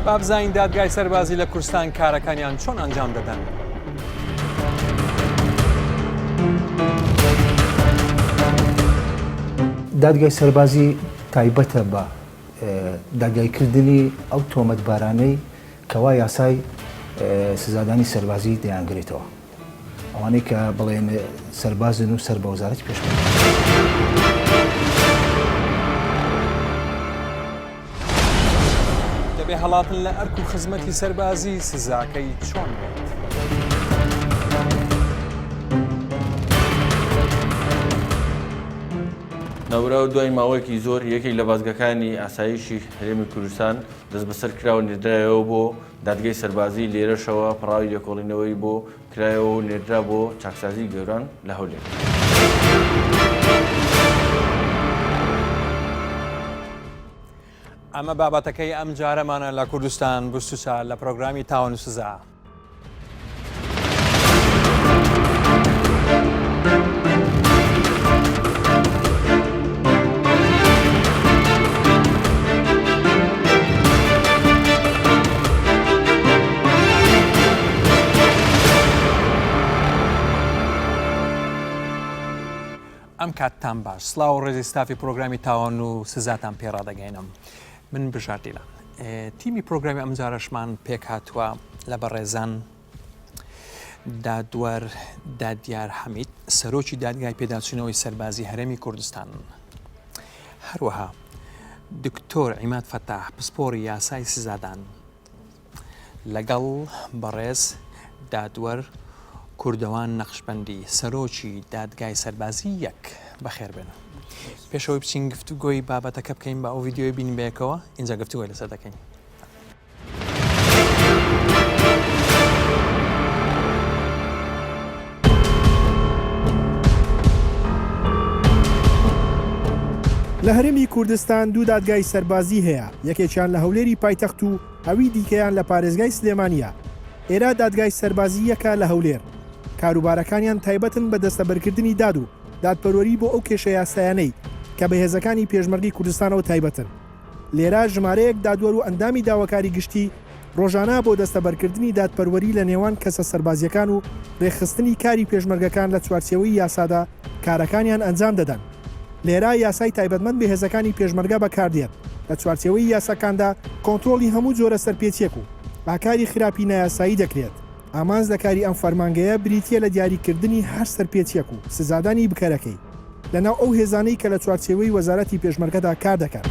با بزانین دادگای سەربازی لە کوردستان کارەکانیان چۆن ئەنجام دەدەن. دادگای سەربازی تایبەتە بە دادگایکردنی ئەو تۆمەتبارانەی کەوا یاسای سزادانی سەربازی دەیانگرێتەوە. ئەوانەی کە بڵێن سەربازن و سەر بە وەزارەتی پێشمەرگەن. دەبێ هەڵاتن لە ئەرک و خزمەتی سەربازی سزاکەی چۆن بێت؟ ناوبراو دوای ماوەیەکی زۆر یەکێک لە بازگەکانی ئاسایشی هەرێمی کوردستان دەستبەسەر کرا و نێردرایەوە بۆ دادگای سەربازی، لێرەشەوە پەڕاوی لێکۆڵینەوەی بۆ کرایەوە و نێردرا بۆ چاکسازیی گەوران لە هەولێر. ئەمە بابەتەکەی ئەمجارەمانە لە کوردستان 24 لە پرۆگرامی تاوان و سزا. ئەم کاتتان باش سڵاو و ڕێزی ستافی پرۆگرامی تاوان و سزاتان پێڕادەگەینم من بژار دیلان تیمی پرۆگرامی ئەمجارەشمان پێکهاتووە لە بەڕێزان دادوەر دادیار حەمید سەرۆکی دادگای پێداچوونەوەی سەربازی هەرێمی کوردستان هەروەها دکتۆر عیماد فەتاح پسپۆڕی یاسای سزادان لەگەڵ بەڕێز دادوەر کوردەوان نەقشبەندی سەرۆکی دادگای سەربازی یەک بەخێربێن. پێشەوەی بچین گفتوگۆی بابەتەکە بکەین بە ئەو ڤیددیوی بین بەیەکەوە ئینجا گفتوگۆی لەسەر دەکەین. لە هەرێمی کوردستان دوو دادگای سەربازی هەیە، یەکێکیان لە هەولێری پایتەخت و ئەوی دیکەیان لە پارێزگای سلێمانییە. ئێرە دادگای سەربازی یەکە لە هەولێر. کاروبارەکانیان تایبەتن بە دەستەبەرکردنی داد و دادپەروەری بۆ ئەو کێشە یاسایانەی کە بە هێزەکانی پێشمەرگەی کوردستانەوە تایبەتن. لێرە ژمارەیەک دادوەر و ئەندامی داواکاری گشتی ڕۆژانە بۆ دەستەبەرکردنی دادپەروەری لە نێوان کەسە سەربازییەکان و رێکخستنی کاری پێشمەرگەکان لە چوارچێوەی یاسادا کارەکانیان ئەنجام دەدەن. لێرە یاسای تایبەتمەند بە هێزەکانی پێشمەرگە بەکاردێت، لە چوارچێوەی یاساکاندا کۆنترۆڵی هەموو جۆرە سەرپێچیەک و ئاکاری خراپی نایاسایی دەکرێت. ئامانج لە کاری ئەم فەرمانگەیە بریتییە لە دیاریکردنی هەر سەرپێچیەک و سزادانی بکەرەکەی. لەناو ئەو هێزانەی کە لە چوارچێوەی وەزارەتی پێشمەرگەدا کار دەکەن.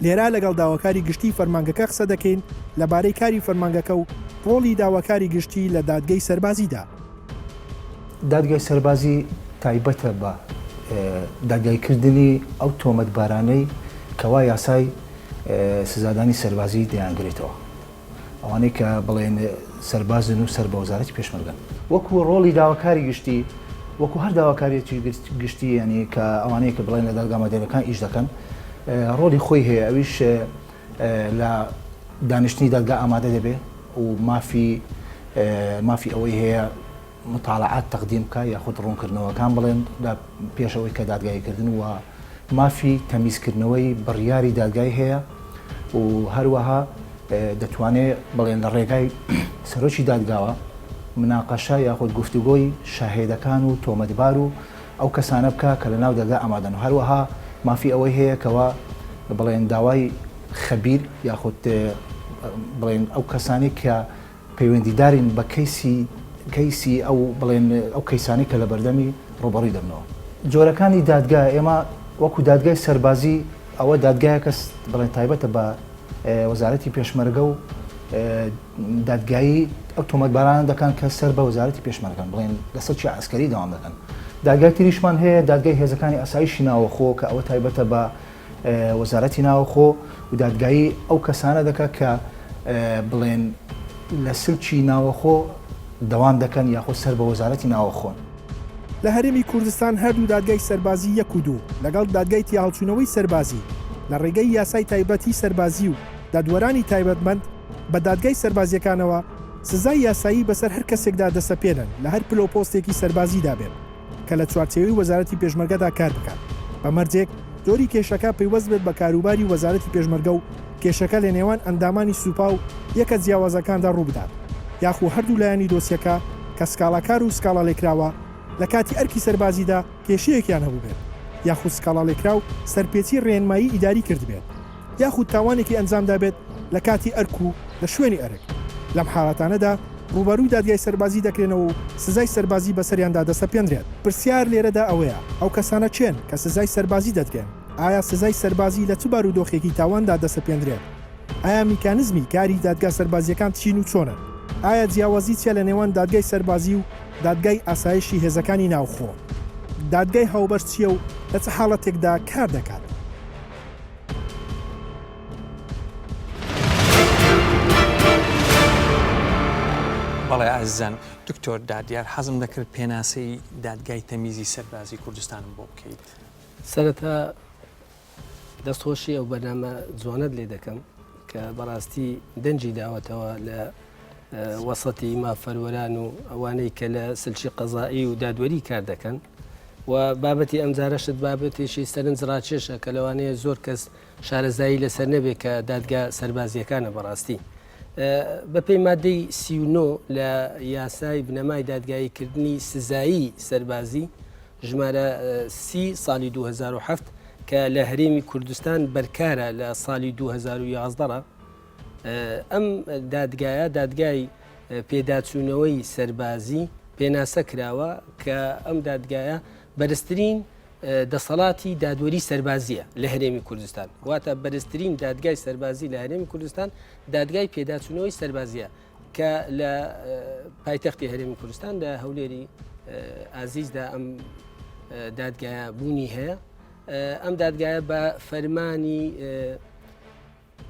لێرە لەگەڵ داواکاری گشتیی فەرمانگەکە قسە دەکەین لەبارەی کاری فەرمانگەکە و ڕۆڵی داواکاری گشتی لە دادگەی سەربازیدا. دادگای سەربازی تایبەتە بە دادگایکردنی ئەو تۆمەتبارانەی کەوا یاسای سزادانی سەربازی دەیانگرێتەوە، ئەوانەی کە بڵێن سەربازن و سەر بە وەزارەتی پێشمەرگەن. وەکو ڕۆڵی داواکاری گشتی، وەکو هەر داواکاریەکی گشتی یانی کە ئەوانەی کە بڵێن لە دادگا مەدەنیەکان ئیش دەکەن ڕۆڵی خۆی هەیە ئەویش لە دانیشتنی دادگا ئامادە دەبێ و مافی مافی ئەوەی هەیە متاڵعات تەقدیم بکا یاخود ڕوونکردنەوەکان بڵێن لە پێش ئەوەی کە دادگاییکردن و مافی تەمیزکردنەوەی بڕیاری دادگای هەیە و هەروەها دەتوانێ بڵێن لە ڕێگای سەرۆکی دادگاوە مناقەشە یاخود گفتوگۆی شاهێدەکان و تۆمەتبار و ئەو کەسانە بکا کە لە ناو دەرگا ئامادەن و هەروەها مافی ئەوەی هەیە کەوا بڵێن داوای خەبیر یاخود بڵێن ئەو کەسانەی کە پەیوەندیدارین بە کەیسی کەیسی ئەو بڵێن ئەو کەیسانەی کە لە بەردەمی ڕووبەڕووی دەبنەوە. جۆرەکانی دادگا ئێمە وەکو دادگای سەربازی ئەوە دادگایەکە بڵێن تایبەتە بە وەزارەتی پێشمەرگە و دادگایی ئەو تۆمەتبارانە دەکەن کە سەر بە وەزارەتی پێشمەرگەن بڵێن لەسەر چی عەسکەری دەوام دەکەن. دادگای تریشمان هەیە دادگای هێزەکانی ئاسایشی ناوەخۆ کە ئەوە تایبەتە بە وەزارەتی ناوەخۆ و دادگایی ئەو کەسانە دەکات کە بڵێن لە سلکی ناوەخۆ دەوام دەکەن یاخود سەر بە وەزارەتی ناوەخۆن. لە هەرێمی کوردستان هەردوو دادگای سەربازی یەک و دوو لەگەڵ دادگای تیاهەڵچوونەوەی سەربازی لە ڕێگەی یاسای تایبەتی سەربازی و دادوەرانی تایبەتمەند. بە دادگای سەربازییەکانەوە سزای یاسایی بەسەر هەر کەسێکدا دەسەپێنن لە هەر پلە و پۆستێکی سەربازیدا بێت کە لە چوارچێوەی وەزارەتی پێشمەرگەدا کار بکات بە مەرجێک جۆری کێشەکە پەیوەست بێت بە کاروباری وەزارەتی پێشمەرگە و کێشەکە لە نێوان ئەندامانی سوپا و یەکە جیاوازەکاندا ڕووبدات یاخو هەردوو لایەنی دۆسیەکە کە سکاڵاکار و سکاڵالێکراوە لە کاتی ئەرکی سەربازیدا کێشەیەکیان هەبووبێت یاخود سکاڵالێکراو سەرپێچی ڕێنمایی ئیداری کردبێت یاخود تاوانێکی ئەنجامدابێت لە کاتی ئەرک و لە شوێنی ئەرک، لەم حاڵەتانەدا ڕووبەرووی دادگای سەربازی دەکرێنەوە و سزای سەربازی بەسەریاندا دەسەپێنرێت. پرسیار لێرەدا ئەوەیە ئەو کەسانە کێن کە سزای سەربازی دەدرێن؟ ئایا سزای سەربازی لە چ بارودۆخێکی تاواندا دەسەپێنرێت؟ ئایا میکانزمی کاری دادگا سەربازییەکان چین و چۆنن؟ ئایا جیاوازی چیە لە نێوان دادگای سەربازی و دادگای ئاسایشی هێزەکانی ناوخۆ؟ دادگای هاوبەش چیە و لە چ حاڵەتێکدا کار دەکات؟ بەڵێ ئازیزان، دکتۆر دادیار حەزم دەکرد پێناسەی دادگای تەمیزی سەربازی کوردستانم بۆ بکەیت. سەرەتا دەستخۆشی ئەو بەرنامە جوانەت لێ دەکەم کە بەڕاستی دەنگی داوەتەوە لە وەسەتی مافپەروەران و ئەوانەی کە لە سلکی قەزایی و دادوەری کار دەکەن و بابەتی ئەمجارەشت بابەتێکی سەرنج ڕاکێشە کە لەوانەیە زۆر کەس شارەزایی لەسەر نەبێت کە دادگا سەربازیەکانە بەڕاستی بەپێی مادەی 39 لە یاسای بنەمای دادگاییکردنی سزایی سەربازی ژمارە سی ساڵی 2007 کە لە هەرێمی کوردستان بەرکارە لە ساڵی 2011 ڕا ئەم دادگایە دادگای پێداچوونەوەی سەربازی پێناسە کراوە کە ئەم دادگایە بەرزترین دەسەڵاتی دادوەری سەربازیە لە هەرێمی کوردستان واتە بەرزترین دادگای سەربازی لە هەرێمی کوردستان دادگای پێداچوونەوەی سەربازیە کە لە پایتەختی هەرێمی کوردستان لە هەولێری ئازیزدا ئەم دادگایە بوونی هەیە ئەم دادگایە بە فەرمانی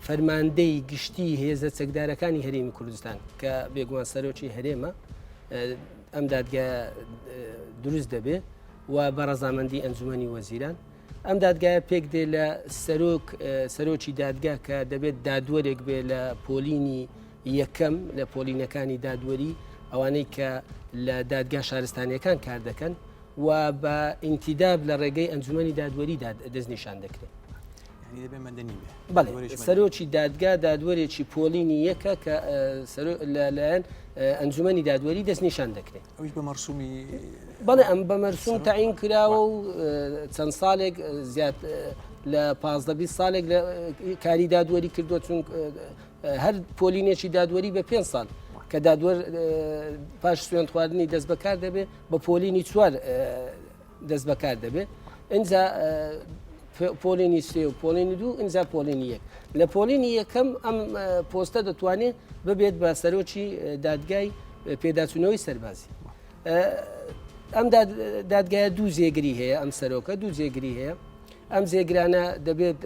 فەرماندەی گشتی هێزە چەکدارەکانی هەرێمی کوردستان کە بێگومان سەرۆکی هەرێمە ئەم دادگایە دروست دەبێ و بە ڕەزامەندی ئەنجومەنی وەزیران ئەم دادگایە پێک دێ لە سەرۆک سەرۆکی دادگا کە دەبێت دادوەرێک بێ لە پۆلینی یەکەم لە پۆلینەکانی دادوەری ئەوانەی کە لە دادگا شارستانیەکان کار دەکەن و بە ئینتیداب لە ڕێگەی ئەنجومەنی دادوەری دەستنیشان دەکرێت. سەرۆکی دادگا دادوەرێکی پۆلینی یەکە کە لەلایەن ئەنجومەنی دادوەری دەستنیشان دەکرێت. ئەویش بە مەرسومی بەڵێ ئەم بە مەرسوم تەعین کراوە و چەند ساڵێک زیاد لە 15 ساڵێک لە کاری دادوەری کردووە چون هەر پۆلینێکی دادوەری بە پێ ساڵ کە دادوەر پاش سوێن خواردنی دەست بەکار دەبێت بە پۆلینی چوار دەست بەکار دەبێت ئینجا پۆلینی سێ و پۆلینی دوو ئینجا پۆلینی یەک لە پۆلینی یەکەم ئەم پۆستە دەتوانێت ببێت بە سەرۆکی دادگای پێداچوونەوەی سەربازی ئەم دادگایە دوو جێگری هەیە ئەم سەرۆکە دوو جێگری هەیە ئەم جێگرانە دەبێت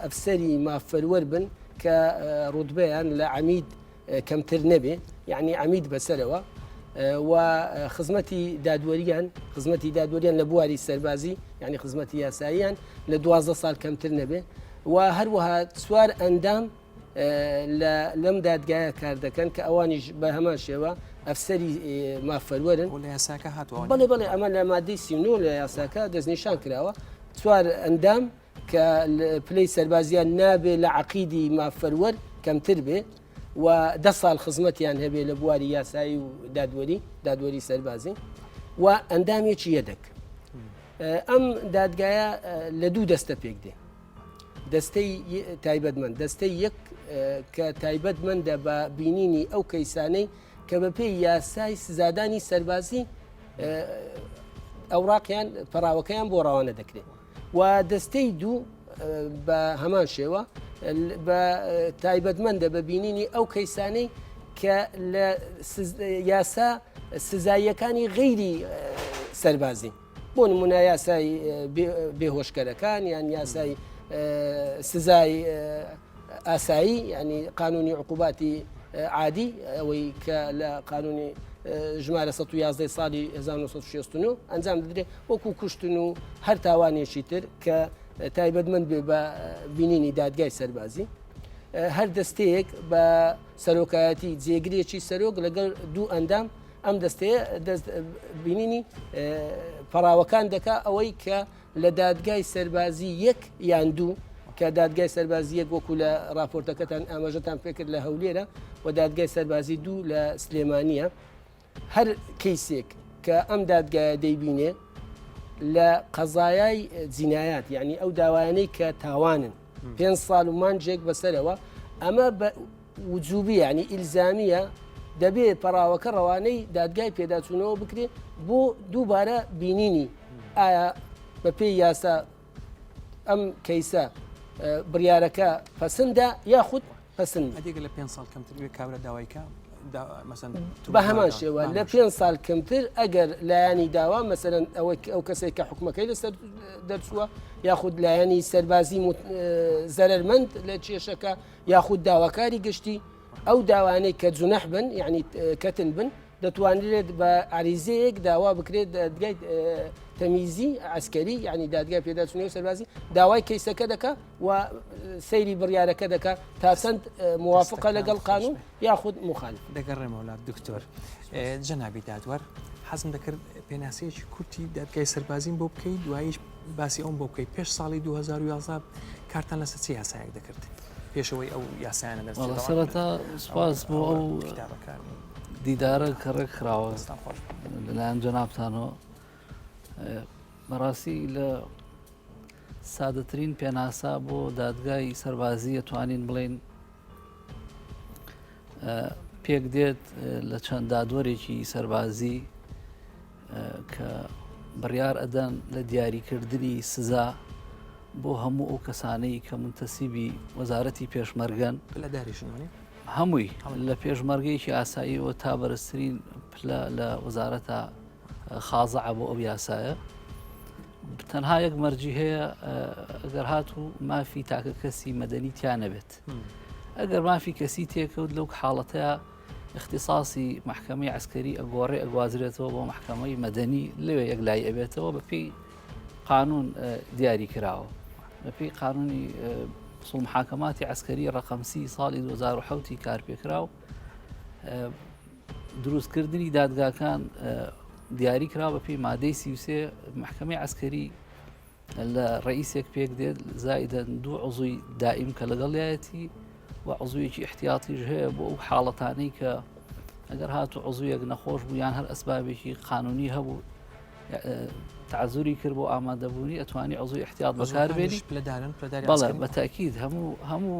ئەفسەری مافپەروەر بن کە ڕوتبەیان لە عەمید کەمتر نەبێ یعنی عەمید بەسەرەوە و خزمەتی دادوەریان خزمەتی دادوەریان لە بواری سەربازی یعنی خزمەتی یاساییان لە دوازدە ساڵ کەمتر نەبێ و هەروەها چوار ئەندام لەم دادگایە کار دەکەن کە ئەوانیش بە هەمان شێوە ئەفسەری مافپەروەرن لە یاساکە هاتووە بەڵێ بەڵێ ئەمە لە مادەی 39 لە یاساکە دەستنیشان کراوە چوار ئەندام کە پلەی سەربازیان نابێ لە عەقیدی مافپەروەر کەمتر بێ و دە ساڵ خزمەتیان هەبێ لە بواری یاسایی و دادوەری دادوەری سەربازی و ئەندامێکی یەدەک ئەم دادگایە لە دوو دەستە پێک دێ دەستەی تایبەتمەند دەستەی یەک کە تایبەتمەندە بە بینینی ئەو کەیسانەی کە بەپێی یاسای سزادانی سەربازی ئەوراقیان پەراوەکەیان بۆ ڕەوانە دەکرێت و دەستەی دوو بە هەمان شێوە بە تایبەتمەندە بە بینینی ئەو کەیسانەی کە لە یاسا سزاییەکانی غەیری سەربازی بۆ نمونە یاسای بێهۆشکەرەکان یان یاسای سزای ئاسایی ینی قانونی عقوباتی عادی ئەوەی کە لە قانونی ژمارە 111 ساڵی 1969 ئەنجام دەدرێت وەکو کوشتن و هەر تاوانێکی تر کە تایبەتمەند بێ بە بینینی دادگای سەربازی. هەر دەستەیەک بە سەرۆکایەتی جێگرێکی سەرۆک لەگەڵ دوو ئەندام ئەم دەستەیە دەست بینینی پەڕاوەکان دەکا ئەوەی کە لە دادگای سەربازی یەک یان دوو کە دادگای سەربازی یەک وەکو لە راپۆرتەکەتان ئاماژەتان پێکرد لە هەولێرە و دادگای سەربازی دوو لە سلێمانیە هەر کەیسێک کە ئەم دادگایە دەیبینێ لە قەزایای جینایات یعنی ئەو داوایانەی کە تاوانن پێ ساڵ و مانجێک بەسەرەوە ئەمە وجوبی یعنی ئیلزامیە دەبێ پەراوەکە ڕەوانەی دادگای پێداچوونەوە بکرێ بۆ دووبارە بینینی ئایا بەپێی یاسا ئەم کەیسە بڕیارەکە پەسندە یاخود پەسند ئەدێگە لە پێ ساڵ کەمتر بێ کابرا داوایکە بە هەمان شێوە لە پێ ساڵ کەمتر ئەگەر لایەنی داوا مەسەرەن ئەوەی ئەو کەسێک کە حکومەکەی لەسەر دەرچووە یاخود لایەنی سەربازی زەرمەند لە کێشەکە یاخود داواکاری گشتی ئەو داوانەی کە جونەح بن یعنی کەتن بن دەتوانرێت بە عریزەیەک داوا بکرێت دادگای تەمیزی عسکەری یعنی دادگای پێداچوونەوەی سەربازی داوای کەیسەکە دەکا و سەیری بڕیارەکە دەکا تا چەند موافقە لەگەڵ قانون یاخود مخالف. دەگەڕێمەوە لات دکتۆر. جەنابی دادوەر حەزم دەکرد پێناسەیەکی کورتی دادگای سەربازیم بۆ بکەی دواییش باسی ئەوم بۆ بکەی پێش ساڵی 2011 کارتان لەسەر چ یاسایەک دەکرد پێشەوەی ئەو یاسایانە دەرچێت؟ سەرەتا سوپاس بۆ ئەو کتابەکان دیدارە کە ڕێک خراوە لەلایەن جەنابتانەوە بەڕاستی لە سادەترین پێناسە بۆ دادگای سەربازی ئەتوانین بڵێین پێک دێت لە چەند دادوەرێکی سەربازی کە بڕیار ئەدەن لە دیاریکردنی سزا بۆ هەموو ئەو کەسانەی کە منتەسیبی وەزارەتی پێشمەرگەن هەمووی لە پێشمەرگەیەکی ئاساییەوە تا بەرزترین پلە لە وەزارەتە خازعە بۆ ئەو یاسایە تەنها یەک مەرجی هەیە ئەگەر هاتوو مافی تاکە کەسی مەدەنی تیا نەبێت ئەگەر مافی کەسی تێکەوت لەو حاڵەتەیە اختصاصی محکمەی عسکەری ئەگۆڕێ ئەگوازرێتەوە بۆ محکمەی مەدەنی لەوێ یەکلایی ئەبێتەوە بەپی قانون دیاری کراوە بەپی قانونی اصول محاکماتی عسکەری ڕقمسی ساڵی 2007 کارپێکراو دروستکردنی دادگاکان دیاری کرا بە پێی مادەی 33 محکمەی عسکەری لە ڕئیسێک پێک دێت زایدەن دوو عزوی دائیم کە لەگەڵیایەتی و عزویەکی احتیاطیش هەیە بۆ ئەو حاڵەتانەی کە ئەگەر هاتو عزویەک نەخۆش بوو یان هەر ئەسبابێکی قانونی هەبوو تعزوری کرد بۆ ئامادەبوونی ئەتوانی عزوی احتیاط بەکاربێنی بەڵێ بە تاکید هەموو هەموو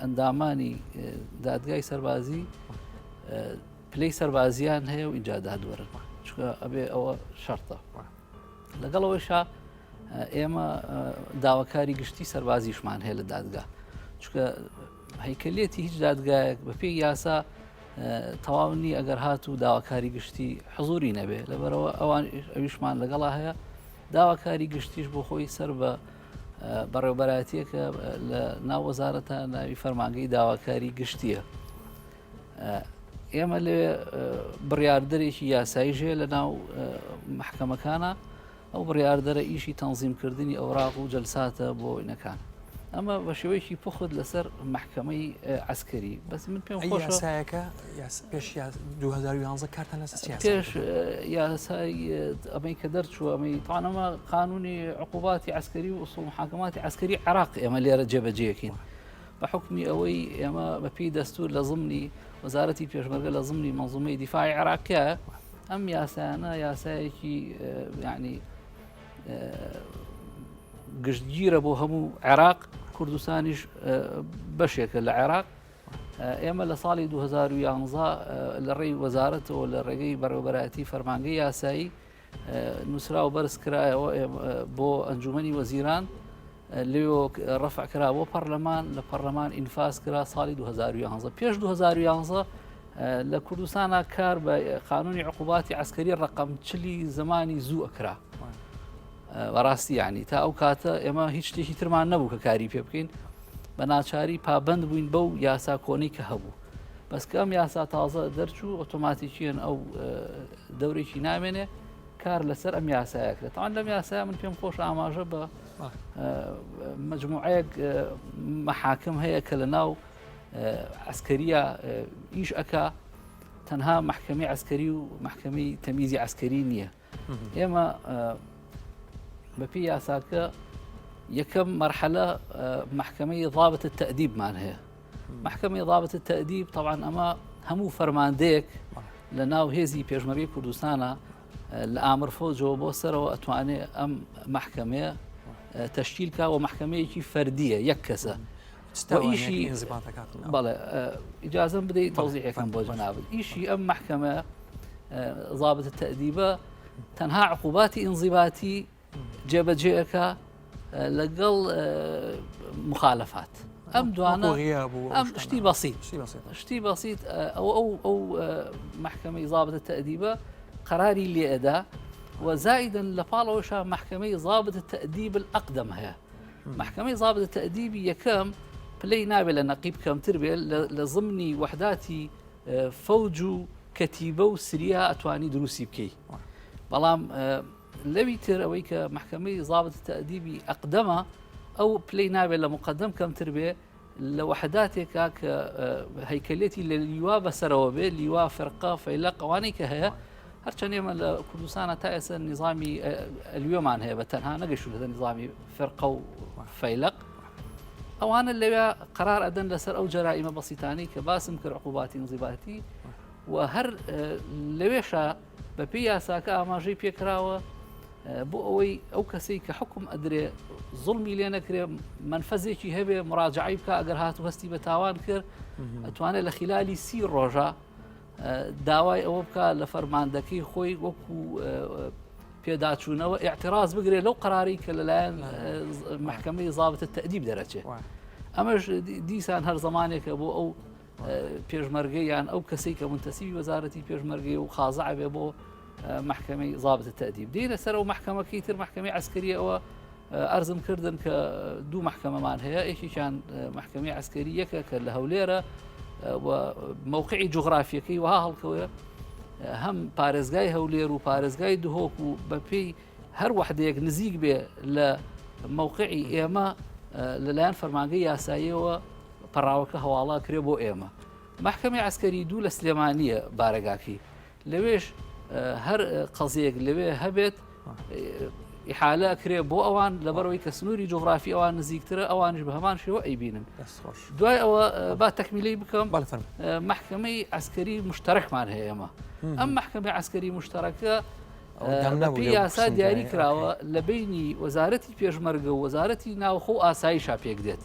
ئەندامانی دادگای سەربازی پلەی سەربازیان هەیە و ئینجا دادوەرن چونکە ئەبێ ئەوە شەرتە لەگەڵەوەشا ئێمە داواکاری گشتی سەربازیشمان هەیە لە دادگا چونکە هەیکەلێتی هیچ دادگایەک بەپێی یاسا تەواو نی ئەگەر هات و داواکاری گشتی حزوری نەبێ لەبەرەوە ئەوان ئەویشمان لەگەڵا هەیە داواکاری گشتیش بۆ خۆی سەر بە بەڕێوبەرایەتیەکە لە ناو وەزارەتە ناوی فەرمانگەی داواکاری گشتیە ئێمە لێ بڕاردەرێکی یاسایی ژێ لە ناو محکەمەکانە ئەو بڕیاردەرە ئیشی تەنزیمکردنی ئەوراق و جەلساتە بۆ ئینەکان. ئەمە بە شێوەیەکی پوخت لەسەر مەحکەمەی عەسکەری بەس من پێم خۆشە یاسایەکە پێش 2011 کارتان لەسەر چ پێش یاسای ئەمەی کە دەرچوو ئەمەی تانەمە قانونی عقوباتی عەسکەری و ئوسوڵ محاکماتی عەسکەری عێراق ئێمە لێرە جێبەجێکین بە حکمی ئەوەی ئێمە بەپی دەستور لە زمنی وەزارەتی پێشمەرگە لە زمنی منظومەی دیفاعی عێراقیە ئەم یاسایانە یاسایەکی یعنی گشتگیرە بۆ هەموو عێراق کوردستانیش بەشێکە لە عێراق ئێمە لە ساڵی 2011 لە ڕێی وەزارەتەوە لە ڕێگەی بەڕێوبەرایەتی فەرمانگەی یاسایی نووسراو بەرز کرایەوە بۆ ئەنجومەنی وەزیران لێوە ڕەفع کرا بۆ پەرلەمان لە پەرلەمان ئینفاز کرا ساڵی 2011 پێش 2011 لە کوردستانە کار بە قانونی عقوباتی عسکەری ڕقم چلی زمانی زوو ئەکرا بەڕاستی ینی تا ئەو کاتە ئێمە هیچ شتێکی ترمان نەبوو کە کاری پێ بکەین بە ناچاری پابند بووین بەو یاسا کۆنەی کە هەبوو بەس کە ئەم یاسا تازە دەرچوو ئۆتۆماتیکیەن ئەو دەورێکی نامێنێ کار لەسەر ئەم یاسایە کرێت تاوان لەم یاسای من پێم خۆش ئاماژە بە. مجموعەیەک مەحاکم هەیە کە لە ناو عسکەریە ئیش ئەکا تەنها محکمەی عسکەری و محکمەی تەمیزی عسکەری نییە ئێمە بەپی یاساکە یەکەم مەرحەلە محکمەی ضابط التەدیبمان هەیە محکمەی ضابط التەدیب طبعا ئەمە هەموو فەرماندەیەک لە ناو هێزی پێشمەرگەی کوردستانە لە ئامر فەوجەوە بۆ سەرەوە ئەتوانێ ئەم محکمەیە تەشکیل کا و محکمەیەکی فەردیە یەک کەسە ئیشی بەڵێ ئیجازم بدەیت تەوزیحەکەم بۆ جەنابت ئیشی ئەم محکمە ضابط التأدیبە تەنها عقوباتی ئینزیباتی جێبەجێەکە لەگەڵ مخالفات ئەم دوانە ئەم شتی بەسییت شتی بەسییت ئەو ئەو ئەو محکمەی ضابط التأدیبە قراری لێئەدا و زائدا لە پاڵەوەشا محکمەی ضابط التأدیب الأقدم هەیە محکمەی ضابط التأدیبی یەکەم پلەی نابێت لە نەقیب کەمتر بێت لە زمنی وەحداتی فەوج و کەتیبە و سریا ئەتوانی دروستی بکەی بەڵام لەوی تر ئەوەی کە مەحکەمەی ضابط تەئدیبی ئەقدەمە ئەو پلەی نابێت لە مقدم کەمتر بێ لە وەحداتێکا کە هەیکەلێتی لە لیوا بەسەرەوە بێ لیوا فرقە فەیلە قوانەی کە هەیە هەرچەند ئێمە لە کوردستانە تا ئێستا نظامی ئەلوێمان هەیە بە تەنها نەگەشتە نظامی فرقە و فەیلق ئەوانە لەوێ قرار ئەدەن لەسەر ئەو جەرائیمە بەسیتانەی کە باسم کرد عقوباتی انضباطی و هەر لەوێشە بەپێی یاساکە ئاماژەی پێکراوە بۆ ئەوەی ئەو کەسەی کە حکوم ئەدرێ زوڵمی لێ نەکرێ منفەزێکی هەبێ مراجعی بکە ئەگەر هات و هەستی بە تاوان کرد ئەتوانێت لە خلالی سی ڕۆژە داوای ئەوە بکە لە فەرماندەکەی خۆی وەکو پێداچوونەوە اعتراض بگرێت لەو قراری کە لەلایەن محکمەی ضابط التأدیب دەرەچێت ئەمەش دیسان هەر زمانێکە بۆ ئەو پێشمەرگە یان ئەو کەسەی کە منتەسیبی وەزارەتی پێشمەرگەی و خازع بێ بۆ محکمەی ضابط التأدیب دێنە سەر ئەو محکمەکەی تر محکمەی عسکری ئەوە ئەرزم کردن کە دوو محکمەمان هەیە یەکێکیان محکمەی عسکری یەکە کە لە هەولێرە و موقعی جوغرافیەکەی وها هەڵکەوەیە هەم پارێزگای هەولێر و پارێزگای دهۆک و بەپێی هەر وەحدەیەک نزیک بێ لە موقعی ئێمە لەلایەن فەرمانگەی یاساییەوە پەڕاوەکە هەواڵا کرێ بۆ ئێمە. مەحکەمەی عەسکەری دوو لە سلێمانییە بارەگاکەی. لەوێش هەر قەزیەک لەوێ هەبێت ئیحالە ئەکرێ بۆ ئەوان لەبەرەوەی کە سنووری جوغرافی ئەوان نزیکترە ئەوانیش بە هەمان شێوە ئەیبینن. دوای ئەوە با تەکمیلەی بکەم مەحکەمەی عەسکەری مشتەرەکمان هەیە ئێمە. ئەم مەحکەمەی عەسکەری مشتەرەکە بەپێی یاسا دیاری کراوە لە بینی وەزارەتی پێشمەرگە و وەزارەتی ناوخۆ و ئاسایشا پێک دێت.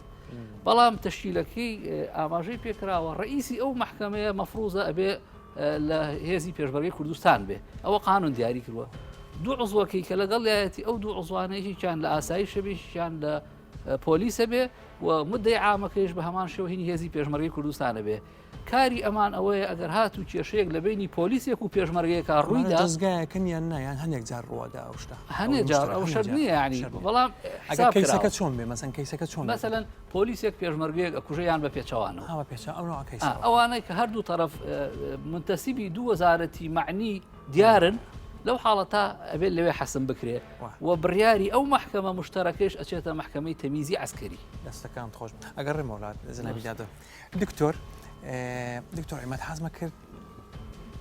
بەڵام تەشکیلەکەی ئاماژەی پێکراوە ڕئیسی ئەو مەحکەمەیە مەفروزە ئەبێ لە هێزی پێشمەرگەی کوردستان بێ ئەوە قانون دیاری کردووە دوو عزوەکەی کە لەگەڵ یایەتی ئەو دوو عزوانەیەکیان لە ئاسایشە بێشیان لە پۆلیسە بێ و مدەی عامەکەیش بە هەمان شێوە هینی هێزی پێشمەرگەی کوردستانە بێ کاری ئەمان ئەوەیە ئەگەر هاتوو کێشەیەک لە بەینی پۆلیسێک و پێشمەرگەیەکا ڕوویدا. ئەمانە دەزگایەکن یان نا یان هەنێک جار ڕووەدا ئەو شتە؟ هەنێ جار ئەو شەرت نییە یانی بەڵام حساب کراوە. کەیسەکە چۆن بێ مەسەن کەیسەکە چۆن بێ؟ مەسەلەن پۆلیسێک پێشمەرگەیەک ئەکوژێ یان بە پێچەوانەوە. ها بە پێچەوانە ئەو نەوعە کەیسە. ئەوانەی کە هەردوو تەرەف مونتەسیبی دوو وەزارەتی مەعنی دیارن لەو حاڵەتە ئەبێت لەوێ حەسم بکرێ و بڕیاری ئەو مەحکەمە مشتەرەکەیش ئەچێتە مەحکەمەی تەمیزی عەسکەری. دەستەکانت خۆش ئەگەڕێمەوە لات جەنابی دادوەر. دکتۆر دکتۆر عیماد حەزمە کرد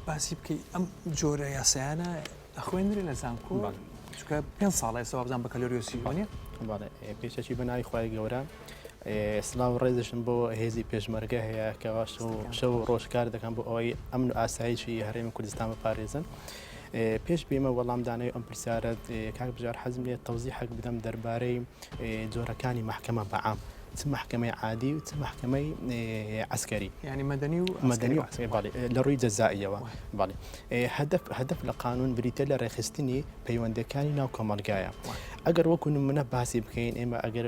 باسی بکەی ئەم جۆرە یاسایانە ئەخوێندرێ لە زانکۆ چونکە پێ ساڵە ئێستا وابزان بەکالۆریۆسی وانە پێشەکی بە ناوی خوای گەورە سلااو ڕێزشم بۆ هێزی پێشمەرگە هەیە کەوا شەو ڕۆژ کار دەکەن بۆ ئەوەی ئەمن و ئاسایشی هەرێمی کوردستان بپارێزن. پێش بێمە وەڵامدانەوەی ئەم پرسیارە کاک بژار حەزم لێ تەوزیحێک بدەم دەربارەی جۆرەکانی مەحکەمە بەعام چ مەحکەمەی عادی و چ مەحکەمەی عەسکەری. یانی مەدەنی و مەدەنی و عەسکەری بەڵێ لە ڕووی جەزائیەوە بەڵێ هەدەف هەدەف لە قانوون بریتیە لە ڕێکخستنی پەیوەندیەکانی ناو کۆمەڵگایە ئەگەر وەکو نمونە باسی بکەین ئێمە ئەگەر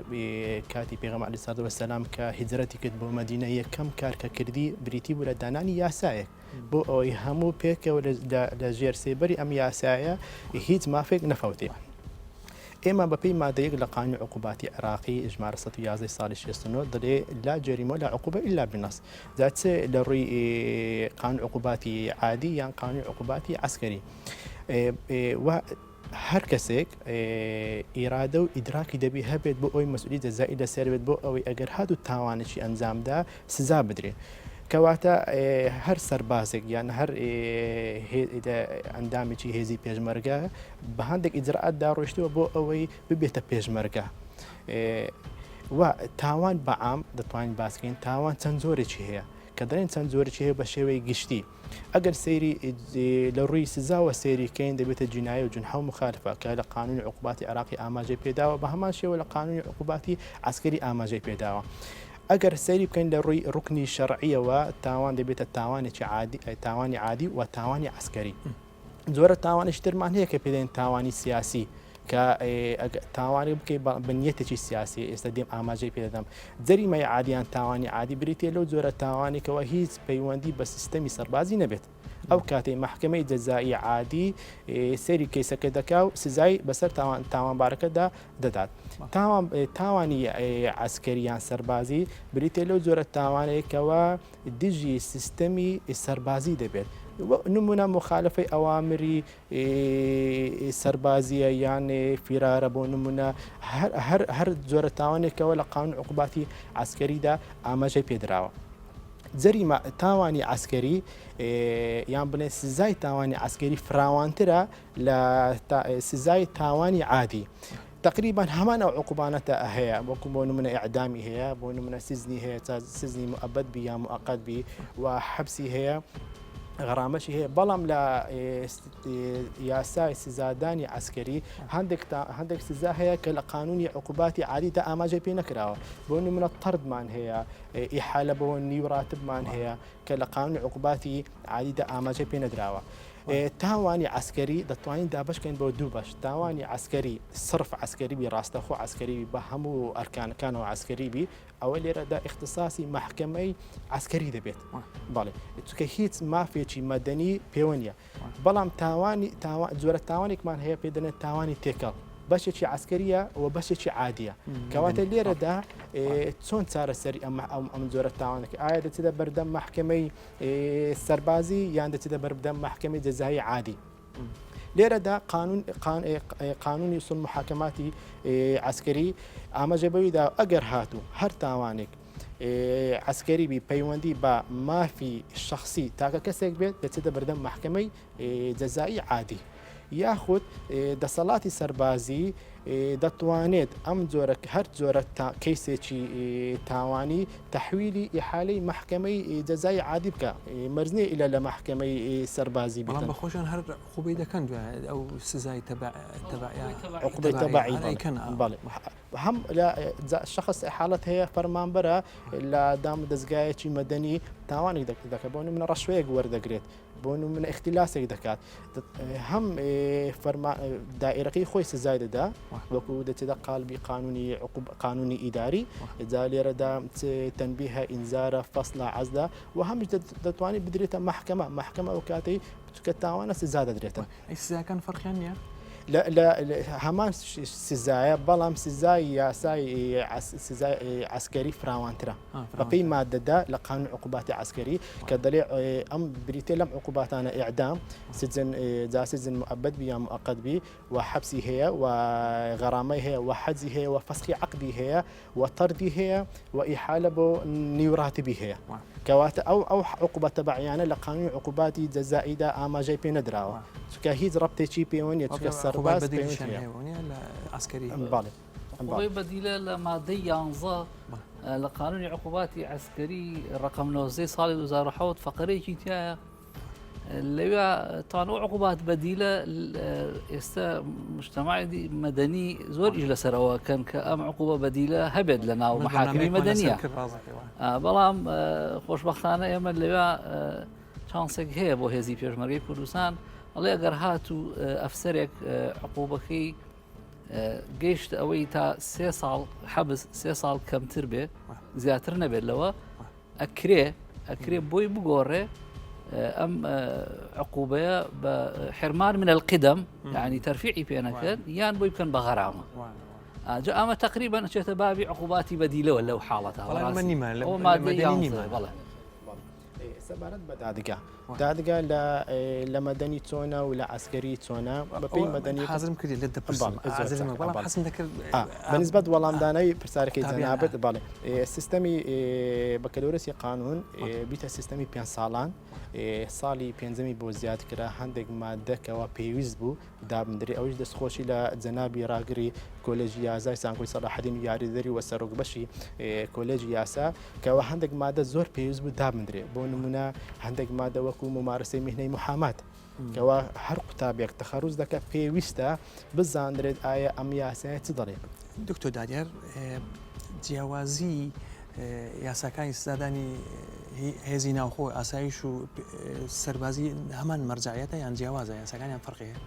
کاتی پێغەمبەر علیه الصلاة والسلام کە هیجرەتی کرد بۆ مەدینە یەکەم کار کە کردی بریتی بوو لە دانانی یاسایەک بۆ ئەوەی هەموو پێکەوە لە ژێر سێبەری ئەم یاسایە هیچ مافێک نەفەوتێ. ئێمە بەپێی مادە یەک لە قانونی عقوباتی عێراقی ژمارە 111 ساڵی 69 دەلێ لا جريمة ولا عقوبة إلا بنص جا چ لە ڕووی قانون عقوباتی عادی یان قانونی عقوباتی عسکری و. هەر کەسێک ئیرادە و ئیدراکی دەبی هەبێت بۆ ئەوی مەسئولی جەزائی لەسەر بێت بۆ ئەوەی ئەگەر هاتوو تاوانێکی ئەنجامدا سزا بدرێت. کەواتە هەر سەربازێک یان هەر ئەندامێکی هێزی پێشمەرگە بە هەندێک ئیجرائاتدا ڕۆیشتووە بۆ ئەوەی ببێتە پێشمەرگە. و تاوان بەعام دەتوانین باسکەین تاوان چەند جۆرێکی هەیە کە دەڵێن چەند جۆرێکی هەیە بە شێوەی گشتی ئەگەر سەیری لە ڕووی سزاوە سەیری کەین دەبێتە جینایە و جنحە و مخالفە کە لە قانونی عقوباتی عێراقی ئاماژەی پێداوە بە هەمان شێوە لە قانونی عقوباتی عەسکەری ئاماژەی پێداوە. ئەگەر سەیری بکەین لە ڕووی ڕوکنی شەرعیەوە تاوان دەبێتە تاوانێکی عادی تاوانی عادی و تاوانی عەسکەری. جۆرە تاوانێکی ترمان هەیە کە پێ دەڵێن تاوانی سیاسی کە تاوانێک بکەیت بە نیەتێکی سیاسی ئێستا دێم ئاماژەی پێ دەدەم جەریمەی عادیان تاوانی عادی بریتە لەو جۆرە تاوانێکەوە هیچ پەیوەندی بە سیستەمی سەربازی نەبێت ئەو کاتەی مەحکەمەی جەزایی عادی سەیری کەیسەکە دەکا و سزای بەسەر تاوان تاوانبارەکەدا دەدات تاوان تاوانی عسکەریان سەربازی بریتە لەو جۆرە تاوانێکەوە دژی سیستەمی سەربازی دەبێت نمونە مخالفەی ئەوامری سەربازیە یان فیرارە بۆ نمونە هەر هەر جۆرە تاوانێکەوە لە قانون عقوباتی عسکەریدا ئاماژەی پێدراوە. جەریمە تاوانی عسکەری یان بڵێن سزای تاوانی عسکەری فراوانترە لە سزای تاوانی عادی. تقریبا هەمان ئەو عقوبانە تا هەیە وەکو بۆ نمونە ئیعدامی هەیە بۆ نمونە سزنی هەیە تا سزنی مؤبد بی یا مؤقت بی و حەبسی هەیە غەرامەشی هەیە بەڵام لە یاسای سزادانی عسکەری هەندێک هەندێک سزا هەیە کە لە قانونی عقوباتی عادیدا ئاماژەی پێ نەکراوە بۆ نمونە طردمان هەیە ئیحالە بۆ نیو راتبمان هەیە کە لە قانونی عقوباتی عادیدا ئاماژەی پێ نەدراوە. تاوانی عەسکەری دەتوانین دابەش کەین بۆ دوو بەش، تاوانی عەسکەری سڕف عەسکەری بی ڕاستەخۆ عەسکەری بی بە هەموو ئەرکانەکانەوە عەسکەری بی ئەوە لێرەدا ئیختساسی مەحکەمەی عەسکەری دەبێت بەڵێ چونکە هیچ مافێکی مەدەنی پێوە نییە بەڵام تاوانی جۆرە تاوانێکمان هەیە پێ دەنێت تاوانی تێکەڵ بەشێکی عسکەریە و بەشێکی عادیە کەواتە لێرەدا چۆن چارەسەری ئەم ئەم جۆرە تاوانەکە ئایا دەچێتە بەردەم مەحکەمەی سەربازی یان دەچێتە بەردەم مەحکەمەی جەزایی عادی. لێرەدا قانون قانونی اصول محاکماتی عسکەری ئاماژە بەویدا ئەگەر هاتوو هەر تاوانێک عسکەری بی پەیوەندی بە مافی شخصی تاکە کەسێک بێت دەچێتە بەردەم مەحکەمەی جەزایی عادی. یاخود دەسەڵاتی سەربازی دەتوانێت ئەم جۆرە هەر جۆرە کەیسێکی تاوانی تەحویلی ئیحالەی مەحکەمەی جەزای عادی بکە مەرج نییە ئیلا لە مەحکەمەی سەربازی بەڵام بە خۆشیان هەر عقوبەی دەکەن دوای ئەو سزای تەبع عقوبەی تەبعی بەڵێ هەم لە شخص حاڵەت هەیە فەرمانبەرە لە دام دەزگایەکی مەدەنی تاوانێک دەکە بۆ نمونە ڕەشوەیەک وەردەگرێت بۆ نمونە ئیختیلاسێک دەکات هەم دائرەکەی خۆی سزای دەدا وەکو دەچێتە قالبی قانونی قانونی ئیداری جا لێرەدا تەنبیهە ئینزارە فەسلە عەزلە و هەمیش دەتوانێت بدرێتە مەحکەمە مەحکەمە ئەو کاتەی بچکە تاوانە سزا دەدرێتن ئەی سزاکان فەرقیان نییە؟ هەمان سزایە بەڵام سزای یاسای سزای عسکەری فراوانترە بەپێی مادەدا لە قانون عقوباتی عسکەری کە دەلێ ئەم بریتە لەم عقوباتانە ئیعدام سجن جا سجن مؤبد بی یا مؤقت بی و حەبسی هەیە و غەرامەی هەیە و حەجی هەیە و فەسخی عەقدی هەیە و تەردی هەیە و ئیحالە بۆ نیو راتبی هەیە کەواتە ئەو ئەو عقوبە تەبعیانە لە قانونی عقوباتی جەزائیدا ئاماژەی پێ نەدراوە چونکە هیچ ڕەبتێکی پێوە نییە چونکە سەرباز پەیوەندی هەیە عسکەری بەڵێ عقوبەی بەدیلە لە مادەی یانزە لە قانونی عقوباتی عسکەری ڕقم 19 ساڵی 2007 فقرەیەکی تایە لەوێ تاوان ئەو عقوبات بەدیلە ئێستا مجتمعی مەدەنی زۆر ئیش لەسەرەوە کەن کە ئەم عقوبە بەدیلە هەبێت لە ناو محاکمی مەدەنیە بەڵام خۆشببختانە ئێمە لەوێ چانسێک هەیە بۆ هێزی پێشمەرگەی کوردستان ئەڵێ ئەگەر هات و ئەفسەرێک عقوبەکەی گەیشت ئەوەی تا سێ ساڵ حەبس سێ ساڵ کەمتر بێ زیاتر نەبێت لەوە ئەکرێ ئەکرێ بۆی بگۆڕێ ئەم عقوبەیە بە حرمان من القدم یعنی تەرفیعی پێ نەکەن یان بۆی بکەن بە غەرامە ئاجا ئەمە تقریبا ئەچێتە بابی عقوباتی بەدیلەوە لەو حاڵەتە نیمە بەڵێ سەبارەت بە دادگا. دادگا لە لە مەدەنی چۆنە و لە عەسکەری چۆنە بەپێی مەدەنی حازرم کردی لێت دەپرسم حازرم بەڵام حەزم دەکرد بەنسبەت وەڵامدانەوەی پرسیارەکەی جەنابت بەڵێ سیستەمی بەکەلۆرسی قانون بیتە سیستەمی پێ ساڵان ساڵی پێنجەمی بۆ زیاد کرا هەندێک مادەکەەوە پێویست بوو دابندرێ ئەویش دەستخۆشی لە جەنابی ڕاگری کۆلێژی یاسای زانکۆی سەڵاحەدین و یاریدەری و سەرۆک بەشی کۆلێژی یاسا کەەوە هەندێک مادە زۆر پێویست بوو دابندرێ بۆ نمونە هەندێک مادە وەکو ممارەسەی میهنەی محامات کەوا هەر قوتابێک تەخەروج دەکە پێویستە بزاندرێت ئایا ئەم یاسایە چ دەڵێ. دکتۆر دادیار جیاوازی یاساکانی سزادانی هێزی ناوخۆ ئاسایش و سەربازی هەمان مەرجعیەتە یان جیاوازە یاساکانیان فەرقی هەیە؟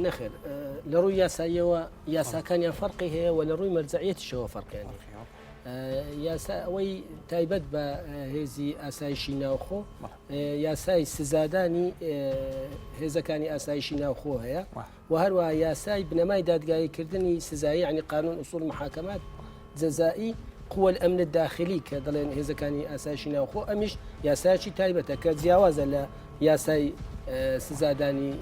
نەخێر لە ڕووی یاساییەوە یاساکانیان فەرقی هەیە و لە ڕووی مەرجعیەتیشەوە فەرقیان هەیە. یاسا ئەوەی تایبەت بە هێزی ئاسایشی ناوخۆ یاسای سزادانی هێزەکانی ئاسایشی ناوخۆ هەیە و هەروەها یاسای بنەمای دادگاییکردنی سزایی یانی قانون اصول محاکمات جزائی قوە الامن الداخلی کە دەڵێن هێزەکانی ئاسایشی ناوخۆ ئەمیش یاسایەکی تایبەتە کە جیاوازە لە یاسای سزادانی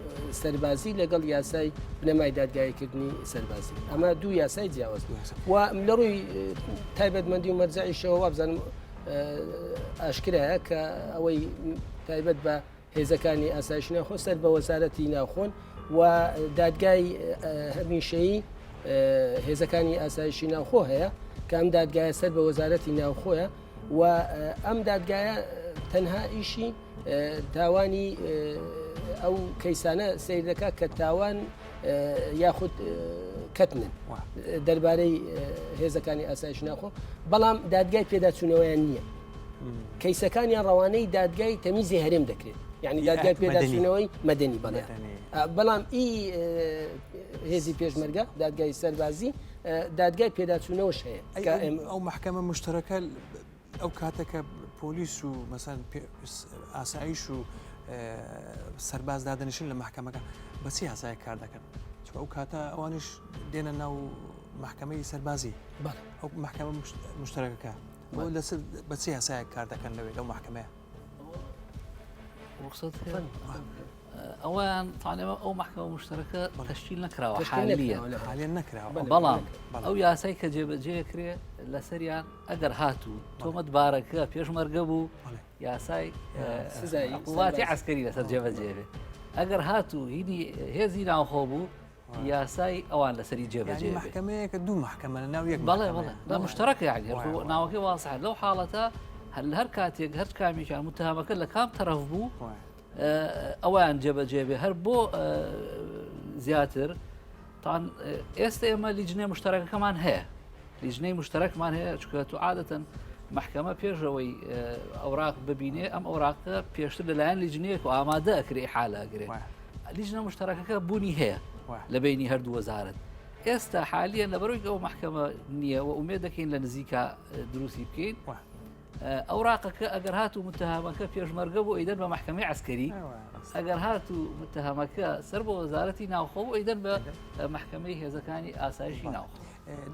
سەربازی لەگەڵ یاسای بنەمای دادگاییکردنی سەربازی ئەمە دوو یاسای جیاواز و لە ڕووی تایبەتمەندی و مەرجعیشەوە وابزانم ئاشکرایە کە ئەوەی تایبەت بە هێزەکانی ئاسایشی ناوخۆ سەر بە وەزارەتی ناوخۆن و دادگای هەمیشەیی هێزەکانی ئاسایشی ناوخۆ هەیە کە ئەم دادگایە سەر بە وەزارەتی ناوخۆیە و ئەم دادگایە تەنها ئیشی تاوانی ئەو کەیسانە سیر دەکات کە تاوان یاخود کەتنن دەربارەی هێزەکانی ئاسایش ناخۆ بەڵام دادگای پێداچوونەوەیان نییە کەیسەکانیان ڕەوانەی دادگای تەمیزی هەرێم دەکرێت یعنی دادگای پێداچوونەوەی مەدەنی بەڵێ بەڵام ئی هێزی پێشمەرگە دادگای سەربازی دادگای پێداچوونەوەش هەیە ئەو محکمە مشتەرەکە ئەو کاتە کە پۆلیس و مەسەن ئاسایش و سەرباز دادەنیشن لە محکمەکە بەچی یاسایە کار دەکەن چونکە ئەو کاتە ئەوانیش دێنە ناو محکمەی سەربازی ئەو محکمە مشتەرەکەکە لەسەر بە چ یاسایەک کار دەکەن لەوێ لەو محکمەیە؟ ڕوخسەت ئەویان تانەوە ئەو محکمە مشتەرەکە تەشکیل نەکراوە حالیە حالیە نەکراوە بەڵام ئەو یاسای کە جێبەجێ کرێ لەسەریان ئەگەر هاتوو تۆمەت بارەکە پێشمەرگە بوو یاسای وڵاتی عسکەری لەسەر جێبەجێ بێ ئەگەر هاتوو هینی هێزی ناوخۆ بوو یاسای ئەوان لەسەری جێبەجێ بێ. مەحکەمەیەکە دوو مەحکەمە لە ناو یەک بەڵێ بەڵێ بە مشتەرەکە یعنی ناوەکەی وازحە لەو حاڵەتە هەر لە هەر کاتێک هەر کامێکیان متهمەکە لە کام تەرەف بوو ئەویان جێبەجێ بێ هەر بۆ زیاتر تان ئێستا ئێمە لیجنەی مشتەرەکەمان هەیە لیژنەی مشتەرەکمان هەیە چونکە تو عادەتەن مەحکەمە پێشەوەی ئەوراق ببینێ ئەم ئەوراقە پێشتر لەلایەن لیژنەیەک و ئامادە ئەکرێ حالە ئەگرێ لیژنە مشتەرەکەکە بوونی هەیە لە بینی هەردوو وەزارەت ئێستا حالیە لەبەرەوەی ئەو محکەمە نییە و ئومێد دەکەین لە نزیکە دروستی بکەین ئەوراقەکە ئەگەر هات و متهمەکە پێشمەرگە بۆ ئەیدەن بە محکمەی عسکەری ئەگەر هات و متهمەکە سەر بۆ وەزارەتی ناوخۆ بۆ ئەیدەن بە محکمەی هێزەکانی ئاسایشی ناوخۆ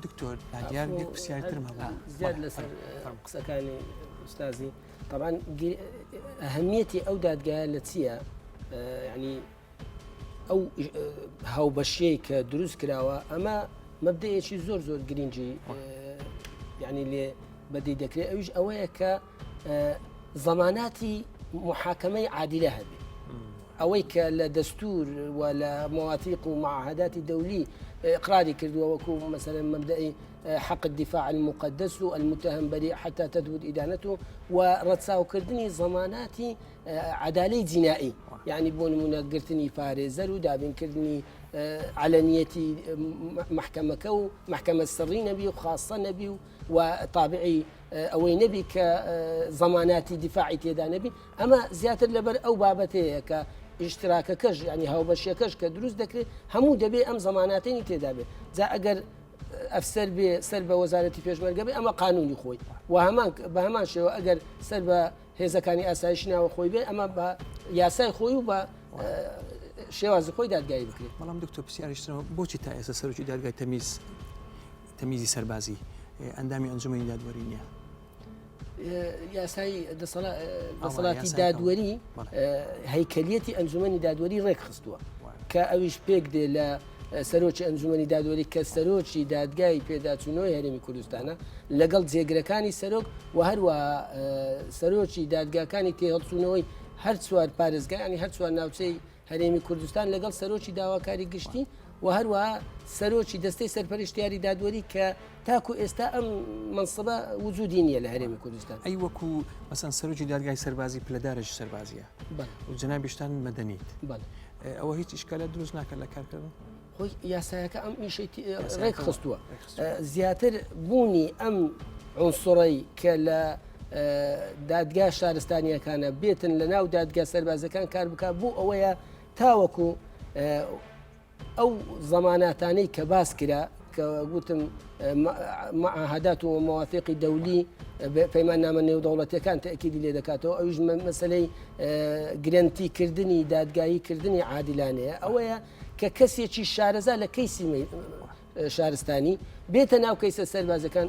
دکتۆر نادیار یەک پرسیاری ترم هەبوو زیاد لەسەر قسەکانی ئوستازی طبعا ئەهمیەتی ئەو دادگایە لە چییە ینی ئەو هاوبەشیەی کە دروست کراوە ئەمە مەبدەیەکی زۆر زۆر گرنگی ینی لێ بەدی دەکرێت ئەویش ئەوەیە کە زەماناتی محاکەمەی عادلە هەبێ ئەوەی کە لە دەستور و لە مەواتیق و معاهداتی دەولی ئقراری کردووە وەکو مەسەلەن مەبدەئی حق الدفاع المقدس و المتهم بريء حتى تثبت إدانته و ڕەچاوکردنی زەماناتی عەدالەی جینائی یعنی بۆ نمونە گرتنی پارێزەر و دابینکردنی علنیەتی محکەمەکە و محکەمە سڕی نەبی و خاصە نەبی و و تابعی ئەوەی نەبی کە زەماناتی دیفاعی تێدا نەبی ئەمە زیاتر لەبەر ئەو بابەتەیە کە ئیشتراکەکەش ینی هاوبەشیەکەش کە دروست دەکرێت هەموو دەبێ ئەم زەماناتێنی تێدا بێت جا ئەگەر ئەفسەر بێ سەر بە وەزارەتی پێشمەرگە بێ ئەمە قانونی خۆی و هەمان بە هەمان شێوە ئەگەر سەر بە هێزەکانی ئاسایش ناوە خۆی بێ ئەمە بە یاسای خۆی و بە شێوازی خۆی دادگایی بکرێت بەڵام دکتۆر پرسیاریشترەوە بۆچی تا ئێستا سەرۆکی دادگای تەمیز تەمیزی سەربازی ئەندامی ئەنجومەنی دادوەری نییە؟ یاسای دەسەڵاتی دادوەری هەیکەلیەتی ئەنجومەنی دادوەری ڕێکخستووە کە ئەویش پێک دێ لە سەرۆکی ئەنجومەنی دادوەری کە سەرۆکی دادگای پێداچوونەوەی هەرێمی کوردستانە لەگەڵ جێگرەکانی سەرۆک و هەروە سەرۆکی دادگاکانی تێهەڵچوونەوەی هەر چوار پارێزگانی هەر چوار ناوچەی هەرێمی کوردستان لەگەڵ سەرۆکی داواکاری گشتی و هەروەها سەرۆکی دەستەی سەرپەرشتیاری دادوەری کە تاکو ئێستا ئەم مەنسبە وجودی نییە لە هەرێمی کوردستان. ئەی وەکو مەسەن سەرۆکی دادگای سەربازی پلەدارێکی سەربازیە و جەنابیشتان مەدەنیت ئەوە هیچ ئیشکالات دروست ناکات لە کارکردن؟ خۆی یاسایەکە ئەم ئیشەی ڕێک خستووە زیاتر بوونی ئەم عنسڕەی کە لە دادگا شارستانیەکانە بێتن لە ناو دادگا سەربازەکان کار بک بۆ ئەوەیە تاوەکو ئەو زەماناتانەی کە باس کرا کە گوتم معاهدات و مەوافقی دەولی پەیماننامە نێودەوڵەتیەکان تەئکیدی لێ دەکاتەوە ئەویش مەسەلەی گرەنتی کردنی دادگایی کردنی عادلانەیە ئەوەیە کە کەسێکی شارەزا لە کەیسی شارستانی بێتە ناو کەیسە سەربازەکان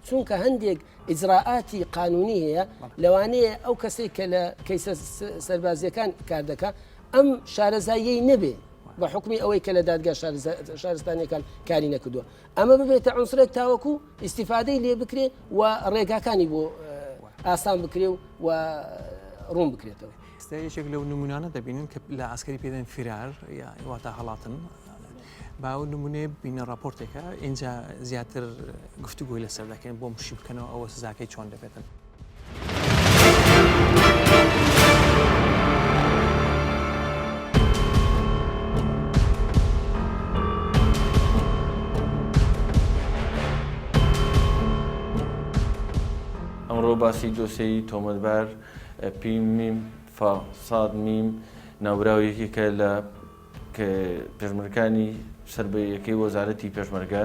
چونکە هەندێک ئیجرائاتی قانونی هەیە لەوانەیە ئەو کەسێک کە لە کەیسە سەربازیەکان کار دەکا ئەم شارەزاییەی نەبێ بە حکمی ئەوەی کە لە دادگا شارستانیەکان کاری نەکردووە ئەمە ببێتە عنسرێک تاوەکو ئیسیفادەی لێ بکرێ و ڕێگاکانی بۆ ئاسان بکرێ و ڕوون بکرێتەوە. ئێستا یەکێک لەو نمونانە دەبینن کە لە عسکەری پێدەن فرار واتە هەڵاتن با ئەو نمونەیە ببینە راپۆرتێکە ئینجا زیاتر گفتوگۆی لەسەر دەکەین بۆم شی بکەنەوە ئەوە سزاکەی چۆن دەبێتن. ئەمڕۆ باسی دۆسێی تۆمەتبار پیم میم فا ساد میم ناوبراو یەکێکە لە پێشمەرگانی سەر بە یەکەی وەزارەتی پێشمەرگە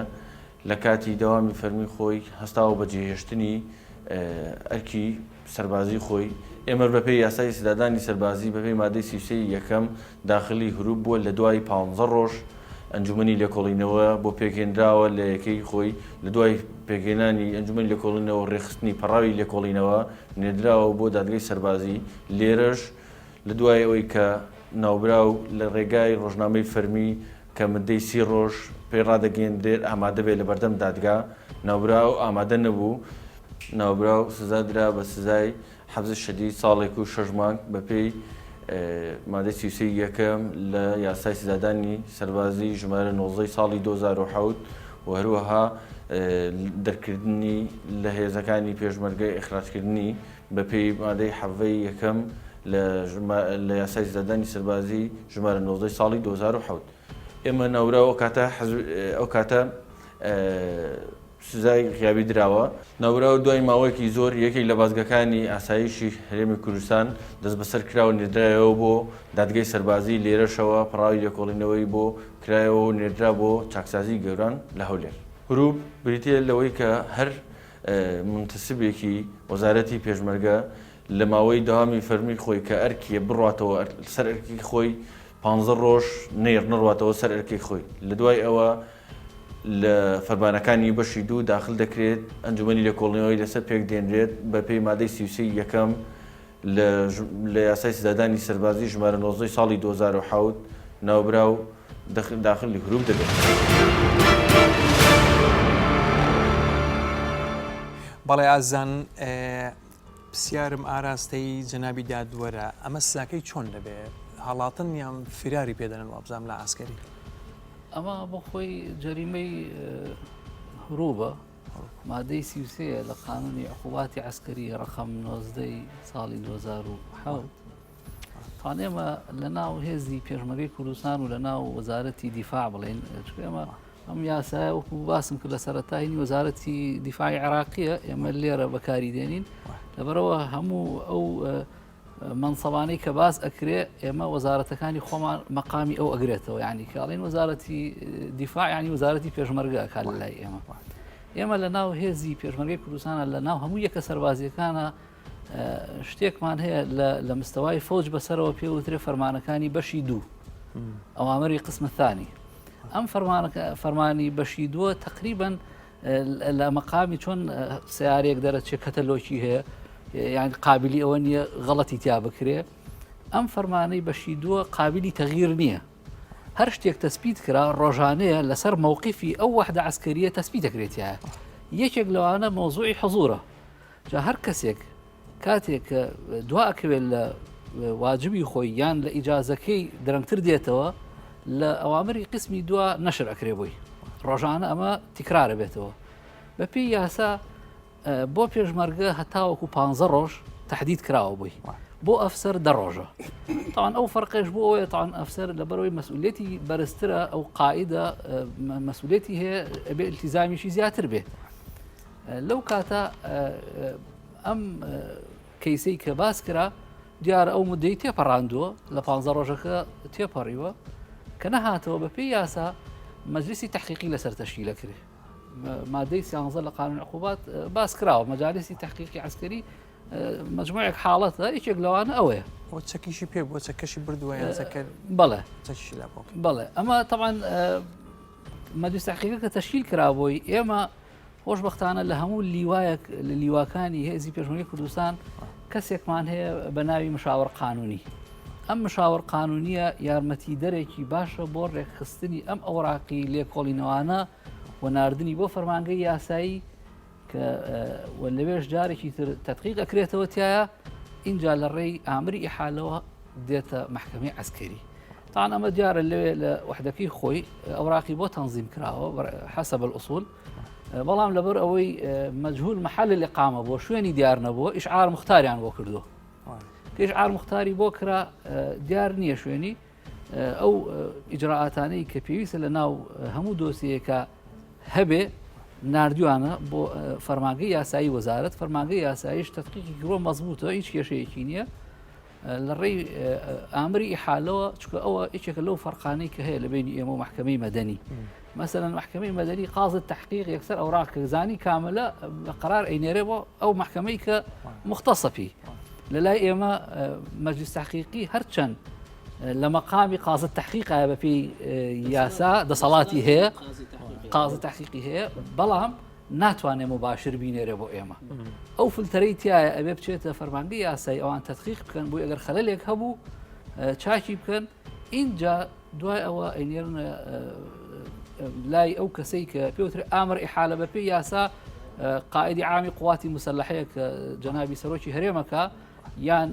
لە کاتی دەوامی فەرمی خۆی هەستاوە بە جێهێشتنی ئەرکی سەربازی خۆی ئێمە بەپێی یاسای سزادانی سەربازی بەپێی مادەی 33 یەکەم داخلی هروب بووە لە دوای 15 ڕۆژ ئەنجومەنی لێکۆڵینەوە بۆ پێکهێنراوە لە یەکەی خۆی لە دوای پێکهێنانی ئەنجومەنی لێکۆڵینەوە ڕێکخستنی پەڕاوی لێکۆڵینەوە نێردراوە بۆ دادگای سەربازی لێرەش لە دوای ئەوەی کە ناوبراو لە ڕێگای ڕۆژنامەی فەرمی کە مدەی سی ڕۆژ پێی ڕادەگەیەندرێت ئامادە بێت لە بەردەم دادگا، ناوبراو ئامادە نەبوو. ناوبراو سزا درا بە سزای حبس شدید ساڵێک و شەش مانگ بە پێی مادەی 33 یەکەم لە یاسای سزادانی سەربازی ژمارە 19 ساڵی 2007 و هەروەها دەرکردنی لە هێزەکانی پێشمەرگە ئیخراجکردنی بەپێی مادەی حەڤەی یەکەم لە یاسای سزادانی سەربازی ژمارە 19 ساڵی 2007 ئێمە ناوبراو ئەو کاتە ئەو کاتە سزای غیابی دراوە. ناوبراو دوای ماوەیەکی زۆر یەکێک لە بازگەکانی ئاسایشی هەرێمی کوردستان دەستبەسەر کرا و نێردرایەوە بۆ دادگای سەربازی، لێرەشەوە پەڕاوی لێکۆڵینەوەی بۆ کرایەوە و نێردرا بۆ چاکسازی گەوران لە هەولێر. هروب بریتییە لەوەی کە هەر مونتەسبێکی وەزارەتی پێشمەرگە لە ماوەی دەوامی فەرمی خۆی کە ئەرکیە بڕواتەوە سەر ئەرکی خۆی پانزە ڕۆژ نەیڕ نەڕواتەوە سەر ئەرکەی خۆی لە دوای ئەوە لە فەرمانەکانی بەشی دوو داخل دەکرێت ئەنجومەنی لێکۆڵینەوەی لەسەر پێک دێنرێت بە پێی مادەی 33 یەکەم لە یاسای سزادانی سەربازی ژمارە 19 ساڵی 2007 ناوبراو داخلی هروب دەبێت. بەڵێ ئازیزان پسیارم ئاراستەی جەنابی دادوەرە ئەمە سزاکەی چۆن دەبێ هەڵاتن یان فیراری پێدەنن وابزانام لە عسکەری ئەمە بۆ خۆی جەریمەی هروبە مادەی 33 لە قانونی عقوباتی عسکەری ڕقم 19 ساڵی 2007 تان ئێمە لە ناو هێزی پێشمەگەی کوردستان و لە ناو وەزارەتی دیفاع بڵێن ئێمە ئەم یاسایە وەکو باسم کرد لە سەرەتاینی وەزارەتی دیفاعی عێراقیە ئێمە لێرە بەکاری دێنین لەبەرەوە هەموو ئەو مەنسەبانەی کە باس ئەکرێ ئێمە وەزارەتەکانی خۆمان مەقامی ئەو ئەگرێتەوە ینی کاڵین وەزارەتی دیفاع ینی وەزارەتی پێشمەرگە کار لە لای ئێمە ئێمە لە ناو هێزی پێشمەرگەی کوردستانە لە ناو هەموو یەکە سەربازیەکانە شتێکمان هەیە لە مستەوای فەوج بەسەرەوە پێوترێ فەرمانەکانی بەشی دوو ئەوامەری قسمەثانی ئەم فەرمانی بەشی دووە تقریبن. لە مەقامی چۆن سیارێک دەرەچێ کەتەلۆکی هەیە یان قابلی ئەوە نییە غەڵەتی تیا بکرێ ئەم فەرمانەی بەشی دووە قابلی تەغیر نییە هەر شتێک تەسپیت کرا ڕۆژانەیە لەسەر مەوقفی ئەو وەحدە عسکەریە تەسپی دەکرێتە یەکێک لەوانە مۆزوعی حزورە جا هەر کەسێک کاتێک کە دوا ئەکەوێت لە واجبی خۆی یان لە ئیجازەکەی درەنگتر دێتەوە لە ئەوامری قسمی دوا نەشر ئەکرێ بۆی ڕۆژانە ئەمە تکرارە بێتەوە بەپێی یاسا بۆ پێشمەرگە هەتاوەکو پ ڕۆژ تهدید کراوە بووی بۆ ئەفسەر دە ڕۆژە تاوان ئەو فەرقێش بۆ ئەوەیە تاوان ئەفسەر لەبەرەوەی مەسئولەتی بەرزترە ئەو قاعدە مەسئولەتی هەیە ئەبێ التزامیشی زیاتر بێ لەو کاتە ئەم کەیسەی کە باس کرا دیارە ئەو مدەی تێپەڕاندووە لە پ ڕۆژەکە تێپەڕیوە کە نەهاتەوە بە پێی یاسا مەجلیسی تحقیقی لەسەر تەشکیلە کرێ مادەی سیانزە لە قانون عقوبات باس کراوە مەجالسی تحقیقی عسکەری مجموعێک حاڵەتە یەکێک لەوانە ئەوەیە چەکیشی پێ بۆ چەکەشی بردووە یان چەکە بەڵێ بەڵێ ئەمە طبعا مەجلیس تحقیقەکە کە تەشکیل کرابووی ئێمە خۆشبەختانە لە هەموو لیوایەک لە لیواکانی هێزی پێشمەرگەی کوردستان کەسێکمان هەیە بە ناوی مشاور قانونی ئەم مشاور قانونیە یارمەتی دەرێکی باشە بۆ ڕێکخستنی ئەم ئەوراقی لێکۆڵینەوانە و ناردنی بۆ فەرمانگەی یاسایی کە لەوێش جارێکی تر تەتقیق ئەکرێتەوە تایە اینجا لە ڕێی ئامری ئیحالەوە دێتە محکمەی عسکەری تان ئەمە دیارە لەوێ لە وحدەکەی خۆی ئەوراقی بۆ تەنزیم کراوە حەسەب الأصول بەڵام لەبەر ئەوەی مەجهول محل الإقامە بۆ شوێنی دیار نەبووە ئیشعار مختاریان بۆ کردو ئیشعار مختاری بۆ کرا دیار نییە شوێنی ئەو ئیجرائاتانەی کە پێویستە لە ناو هەموو دۆسیەکە هەبێ نردوانە بۆ فەرمانگەی یاسایی وەزارەت فەرمانگەی یاسایش تەتقیقی گرۆ مەزبوتە هیچ کێشەیەکی نییە لە ڕێی ئامری ئیحالەوە چکە ئەوە یەکێکە لەو فەرقانەی کە هەیە لە بینی ئێمە و محکمەی مەدەنی مەسەلەن محکمەی مەدەنی قازی تحقیق یەکسەر ئەوراق کە زانی کاملە قرار ئەینێرێ بۆ ئەو محکمەی کە مختصە پێی لە لای ئێمە مەجلیس تحقیقی هەرچەند لە مەقامی قازی تحقیقە بە پێی یاسا دەسەڵاتی هەیە قازی تحقیقی هەیە بەڵام ناتوانێ مباشر بینێرێ بۆ ئێمە ئەو فلتەرەی تایە ئەبێ بچێتە فەرمانگەی یاسای ئەوان تەتقیق بکەن بۆی ئەگەر خەلەلێک هەبوو چاکی بکەن اینجا دوای ئەوە ئەینێرن لای ئەو کەسەی کە پێوتر ئامر ئیحالە بە پێی یاسا قائدی عامی قواتی مسلحەیە کە جەنابی سەرۆکی هەرێمەکە یان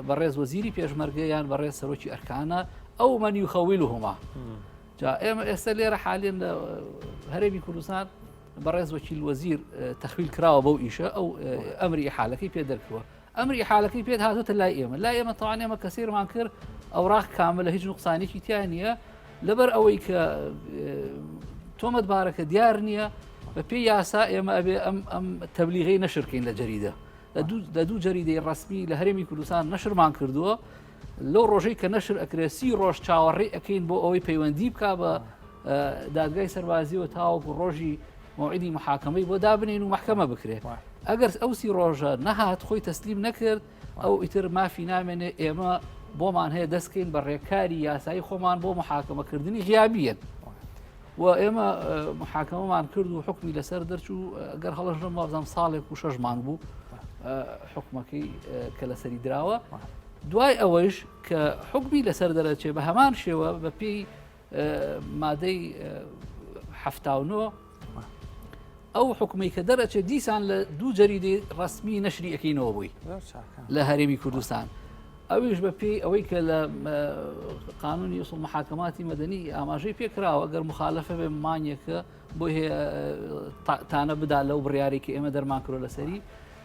بەڕێز وەزیری پێشمەرگە یان بەڕێز سەرۆکی ئەرکانە ئەو من یخەویلهما جا ئێمە ئێستا لێرە حالێن لە هەرێمی کوردستان بەڕێز وەکیل وەزیر تەخویل کراوە بەو ئیشە ئەو ئەمری حالەکەی پێ دەرکووە ئەمری حالەکەی پێت هاتوتە لای ئێمە لای ئێمە تاوان ئێمە کە سیرمان کرد ئەوراق کامە لە هیچ نقصانێکی تیا نییە لەبەر ئەوەی کە تۆمەت بارەکە دیار نییە بە پێی یاسا ئێمە ئەبێ ئەم ئەم تەبلیغی نەشرکەین لە جەریدە لە دوو جەریدەی ڕسمی لە هەرێمی کوردستان نەشرمان کردووە لەو ڕۆژەی کە نەشر ئەکرێ سی ڕۆژ چاوەڕێ ئەکەین بۆ ئەوەی پەیوەندی بک بە دادگای سەربازیەوە تاوەکو ڕۆژی موعیدی محاکەمەی بۆ دابنین و محکەمە بکرێت ئەگەر ئەو سی ڕۆژە نەهات خۆی تەسلیم نەکرد ئەو ئیتر مافی نامێنێ ئێمە بۆمان هەیە دەستکەین بە ڕێکاری یاسایی خۆمان بۆ محاکەمەکردنی غیابیەن و ئێمە محاکەمەمان کرد و حکمی لەسەر دەرچوو گەر هەڵەش نەم وابزانم ساڵێک و شەش مانگ بوو حکومەکەی کە لەسەری دراوە دوای ئەوەیش کە حکمی لەسەر دەرەچێ بە هەمان شێوە بە پێی مادەی هەفتاونۆ ئەو حکومی کە دەرەچێت دیسان لە دوو جەریدەی ڕسمی نەشری ئەەکەینەوە بووی لە هەرێمی کوردستان ئەویش بە پێی ئەوەی کە لە قانونی ئوسوڵ محاکەماتی مەدەنی ئاماژەی پێکراوە گەر مخالفە بێ مانیەکە بۆی هەیە تانە بدا لەو بڕیاری کە ئێمە دەرمان کرۆ لەسەری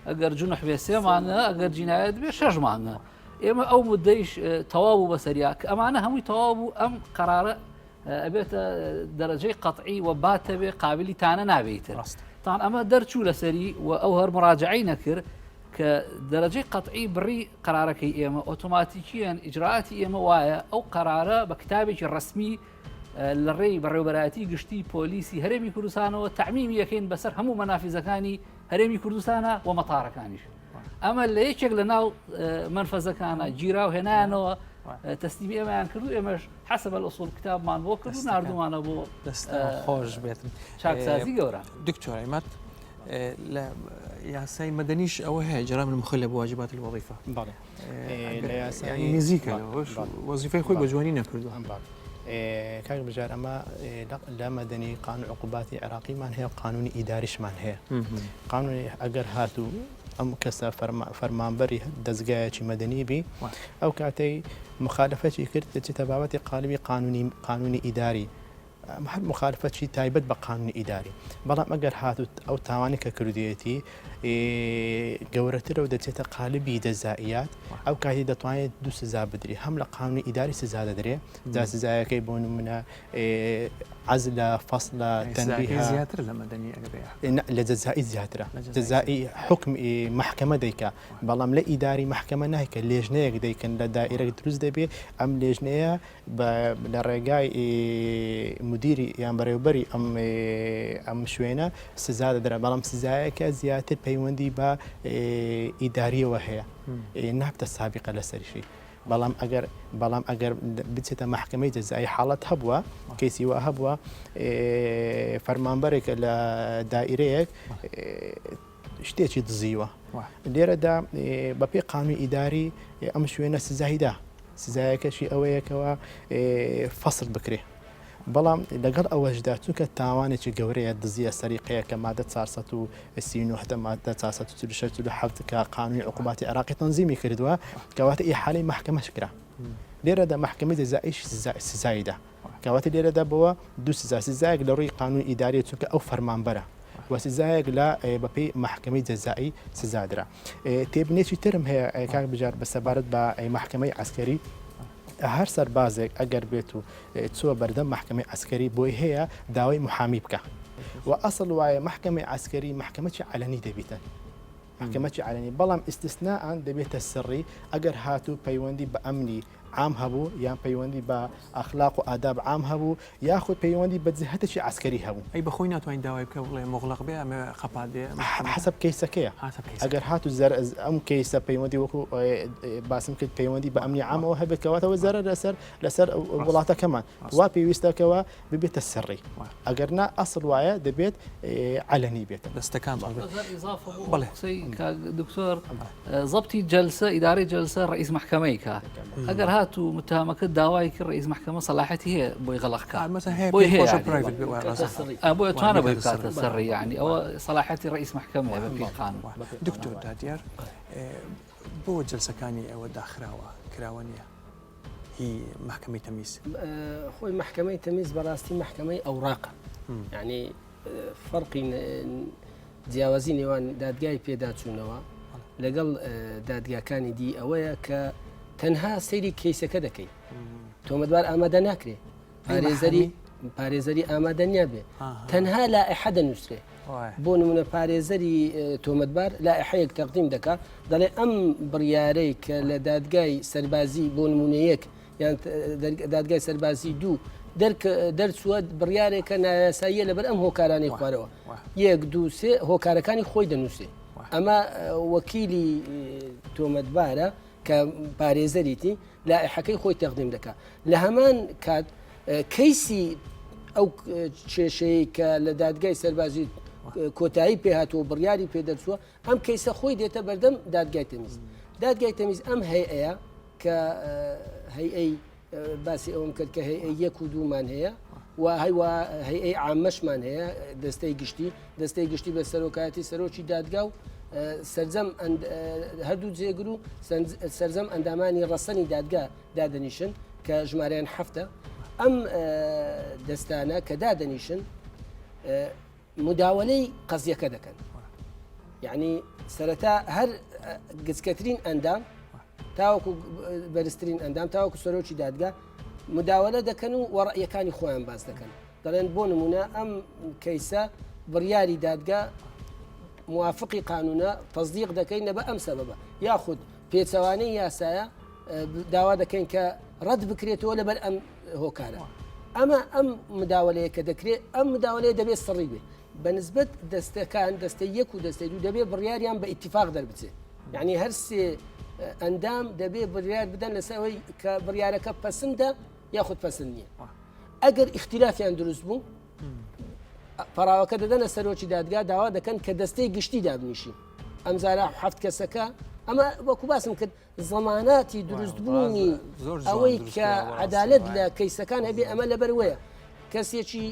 ئەگەر جونح بێ سێ مانگە ئەگەر جینایەت بێ شەش مانگە ئێمە ئەو مدەیش تەواو بوو بەسەریا کە ئەمانە هەمووی تەواو بوو ئەم قەرارە ئەبێتە دەرەجەی قەتعی و باتە بێ قابلی تانە نابێتر تان ئەمە دەرچوو لەسەری و ئەو هەر مراجعەی نەکرد کە دەرەجەی قەتعی بڕی قەرارەکەی ئێمە ئۆتۆماتیکیەن ئیجرائاتی ئێمە وایە ئەو قەرارە بە کتابێکی ڕەسمی لە ڕێی بەڕێوبەرایەتی گشتی پۆلیسی هەرێمی کوردستانەوە تەعمیمی یەکەین بەسەر هەموو مەنافیزەکانی هەرێمی کوردستانە و مەتارەکانیش ئەمە لە یەکێک لە ناو مەنفەزەکانە گیرا و هێنایانەوە. تەسلیمی ئێمەیان کرد و ئێمەش حسب الأصول کتابمان بۆ کرد و ناردومانە بۆ خۆش بێتن چاکسازی گەورە. دکتۆر عیماد لە یاسای مەدەنیش ئەوە هەیە جرام المخلە بواجبات الوظیفە بەڵێ لە یاسای نزیکە لەوەش وەزیفەی خۆی بە جوانی نەکردووە. کاک بژار ئەمە لە مەدەنی قانون عقوباتی عێراقیمان هەیە و قانونی ئیداریشمان هەیە قانونی ئەگەر هاتوو ئەم کەسە فەرمانبەری دەزگایەکی مەدەنی بی ئەو کاتەی مخالفەتی کرد دەچێتە بابەتی قالبی قانونی قانونی ئیداری هەر مخالفەتی تایبەت بە قانونی ئیداری بەڵام ئەگەر هاتوو ئەو تاوانی کە کردوێتی گەورەترە و دەچێتە قالبی جەزائیات ئەو کاتی دەتوانێت دوو سزا بدری هەم لە قانونی ئیداری سزا دەدرێ جا سزایەکەی بۆ نمونە عەزلە فەسلە تەنبیهە زیاتر لە مەدەنی لە جەزائی زیاترە جەزائی حکم محکمە دەیکا بەڵام لە ئیداری محکمە نایکە لێژنەیەک دەیکەن لە دائیرەک دروست دەبێ ئەم لێژنەیە لە ڕێگای مدیری یان بەڕێوبەری ئەم ئەم شوێنە سزا دەدرا بەڵام سزایەکە زیاتر پەیوەندی بە ئیداریەوە هەیە نابتە سابقە لەسەریشی بەڵام ئەگەر بەڵام ئەگەر بچێتە مەحکەمەی جەزایی حاڵەت هەبووە کەیسی وا هەبووە فەرمانبەرێکە لە دائیرەیەک شتێکی دزیوە لێرەدا بەپێی قانونی ئیداری ئەم شوێنە سزایدا سزایەکەشی ئەوەیەکەوە فەسل بکرێ بەڵام لەگەڵ ئەوەشدا چونکە تاوانێکی گەورەیە دزیە سەریقەیە کە مادە 439 مادە 446 کە قانونی عقوباتی عێراقی تەنزیمی کردووە کەواتە ئیحالەی مەحکەمەش کرا لێرەدا مەحکەمەی جەزائیش سزایدا کەواتە لێرەدا بەوە دوو سزا سزایەک لە ڕووی قانونی ئیداری چونکە ئەو فەرمانبەرە و سزایەک لە بەپێی مەحکەمەی جەزایی سزادرا تێبینێکی ترم هەیە کاک بژار بە سەبارەت بە مەحکەمەی عەسکەری هەر سەربازێک ئەگەر بێت و چووە بەردەم مەحکەمەی عەسکەری بۆی هەیە داوای محامی بکە و ئەسڵ وایە مەحکەمەی عەسکەری مەحکەمەکی عەلەنی دەبیتن مەحکەمەکی عەلەنی بەڵام ئیستسنائان دەبێتە سڕی ئەگەر هاتوو پەیوەندی بە ئەمنی عام هەبوو یان پەیوەندی بە ئەخلاق و ئاداب عام هەبوو یاخود پەیوەندی بە جهتێکی عەسکەری هەبوو. ئەی بەخۆی ناتوانی داوای بکە بڵێ موغلەق بێ ئەمەوێ قەپات بێ مەحکەمەکە؟ حەسەب کەیسەکەیە حەسەب کەیسەکە. ئەگەر هاتوو زەر ئەم کەیسە پەیوەندی وەکو باسم کرد پەیوەندی بە ئەمنی عامەوە هەبێت کەواتە ئەوە زەرەر لەسەر لەسەر وڵاتەکەمان وا پێویستە کەوا ببێتە سڕی ئەگەر نا ئەسڵ وایە دەبێت عەلەنی بێت. دەستەکان بەڵێ. ئیزافە بۆ قسەی کاک دکتۆر زەبتی جەلسە ئیدارەی جەلسە ڕئیس مەحکەمەی کا ئەگەر هاتوو متهمەکە داوای کرد ڕئیس مەحکەمە سەلاحەتی هەیە بۆی غەڵق کا بۆی هەیە بۆیە توانە بۆی بکاتە سڕی یعنی ئەوە سەلاحەتی ڕئیس مەحکەمەیە بە پێی قانون. دکتۆر دادیار بۆ جەلسەکانی ئێوە داخراوە کراوە نییە هی مەحکەمەی تەمیز؟ خۆی مەحکەمەی تەمیز بەڕاستی مەحکەمەی ئەوراقە یعنی فەرقی جیاوازی نێوان دادگای پێداچوونەوە لەگەڵ دادگاکانی دی ئەوەیە کە تەنها سەیری کەیسەکە دەکەی تۆمەتبار ئامادە ناکرێ پارێزەری پارێزەری ئامادە نییە بێ تەنها لائحە دەنووسرێ بۆ نمونە پارێزەری تۆمەتبار لائحەیەک تەقدیم دەکا دەڵێ ئەم بڕیارەی کە لە دادگای سەربازی بۆ نمونەیەک یان دادگای سەربازی دوو دەرچووە بڕیارێکە نایاساییە لەبەر ئەم هۆکارانەی خوارەوە یەک دوو سێ هۆکارەکانی خۆی دەنووسێ ئەمە وەکیلی تۆمەتبارە کە پارێزەریتی لائحەکەی خۆی تەقدیم دەکات لە هەمان کات کەیسی ئەو کێشەیە کە لە دادگای سەربازی کۆتایی پێهاتووە بڕیاری پێدەرچووە ئەم کەیسە خۆی دێتە بەردەم دادگای تەمیز دادگای تەمیز ئەم هەیەیە کە هەیئەی باسی ئەوم کرد کە هەیئەی یەک و دوومان هەیە و هەیوا هەیئەی عامەشمان هەیە دەستەی گشتی دەستەی گشتی بە سەرۆکایەتی سەرۆکی دادگا و سەرجەم هەردوو جێگر و سەرجەم ئەندامانی ڕەسەنی دادگا دادەنیشن کە ژمارەیان هەفتە ئەم دەستانە کە دادەنیشن مداوەلەی قەزیەکە دەکەن یعنی سەرەتا هەر گچکەترین ئەندام تاوەکو بەرزترین ئەندام تاوەکو سەرۆکی دادگا مداوەلە دەکەن و وەڕەکانی خۆیان باس دەکەن دەڵێن بۆ نمونە ئەم کەیسە بڕیاری دادگا موافقی قانونە تەزدیق دەکەین نە بە ئەم سەبەبە یاخود پێچەوانەی یاسایە داوا دەکەین کە ڕەت بکرێتەوە لەبەر ئەم هۆکارە ئەمە ئەم مداوەلەیە کە دەکرێت ئەم مداوەلەیە دەبێت سڕی بێ بە نسبەت دەستەکان دەستەی یەک و دەستەی دوو دەبێت بڕیاریان بە ئیتیفاق دەربچێت یعنی هەر سێ. ئەندام دەبێ بڕیار بدەن لەسەر ئەوەی کە بڕیارەکە پەسندە یاخود پەسند نییە. ئەگەر ئیختلافیان دروست بوو پەڕاوەکە دەدەنە سەرۆکی دادگا داوا دەکەن کە دەستەی گشتی دابنیشی ئەمجارە حەفت کەسەکە ئەمە وەکو باسم کرد زەماناتی دروستبوونی ئەوەی کە عەدالەت لە کەیسەکان هەبێ ئەمە لەبەروەیە کەسێکی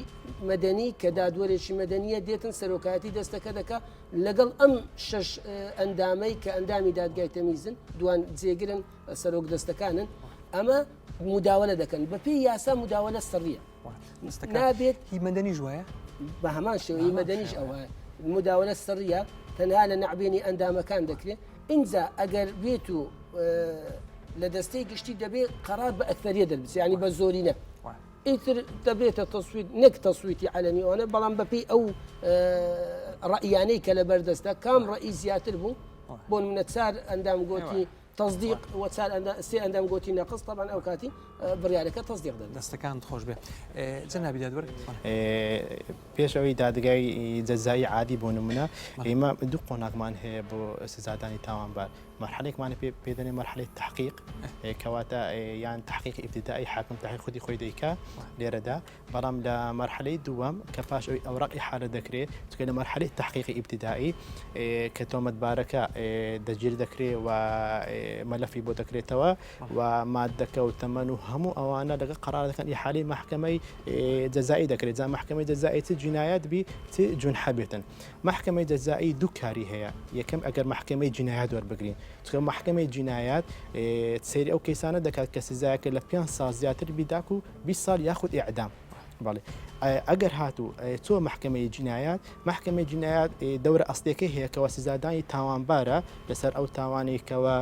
مەدەنی کە دادوەرێکی مەدەنیە دێتن سەرۆکایەتی دەستەکە دەکا لەگەڵ ئەم شەش ئەندامەی کە ئەندامی دادگای تەمیزن دوان جێگرن سەرۆک دەستەکانن ئەمە مداوەلە دەکەن بەپێی یاسا مداوەلە سڕیە نابێت هی مەدەنیش وایە بە هەمان شێوەی مەدەنیش ئەوە مداوەلە سڕیە تەنها لە نەعبێنی ئەندامەکان دەکرێت ئینجا ئەگەر بێت و لە دەستەی گشتی دەبێت قەرار بە ئەکتەریە دەربچێت ینی بە زۆرینە ئیتر دەبێتە تەسویت نەک تەسویتی عەلەنی ئەوانە بەڵام بەپێی ئەو ڕەئیانەی کە لە بەردەستە کام ڕەئی زیاتر بوو بۆ نمونە چار ئەندام گۆتی تەصدیق و چار سێ ئەندام گۆتی نەقص طبعا ئەو کاتی بڕیارەکە تەصدیق دەبێت. دەستەکانت خۆش بێ جەنابی دادوەر. پێش ئەوەی دادگای جەزایی عادی بۆ نمونە ئێمە دوو قۆناغمان هەیە بۆ سزادانی تاوانبار مەرحەلێکمان پێ پێ دەنێ مەرحەلەی تەحقیق کەواتە یان تەحقیقی ئیبتیدائی حاکم تەحقیق خودی خۆی دەیکا لێرەدا بەڵام لە مەرحەلەی دووەم کە پاش ئەوی ئەوراق ئیحالە دەکرێ چونکە لە مەرحەلەی تەحقیقی ئیبتیدائی کە تۆمەتبارەکە دەگیر دەکرێ و مەلەفی بۆ دەکرێتەوە و مادەکە و تەمەن و هەموو ئەوانە لەگەڵ قەرار دەکەن ئیحالەی مەحکەمەی جەزائی دەکرێت جا مەحکەمەی جەزائی چ جینایەت بی چ جونحە بێتن مەحکەمەی جەزائی دوو کاری هەیە، یەکەم ئەگەر مەحکەمەی جینایات وەربگرین، چونکە مەحکەمەی جینایات سەیری ئەو کەیسانە دەکات کە سزایەکە لە پێنج ساڵ زیاتر بی داکو 20 ساڵ یاخود ئیعدام. بەڵێ ئەگەر هاتوو چۆ مەحکەمەی جینایات، مەحکەمەی جینایات دەورە ئەسڵیەکەی هەیە کەوا سزادانی تاوانبارە لەسەر ئەو تاوانەی کەوا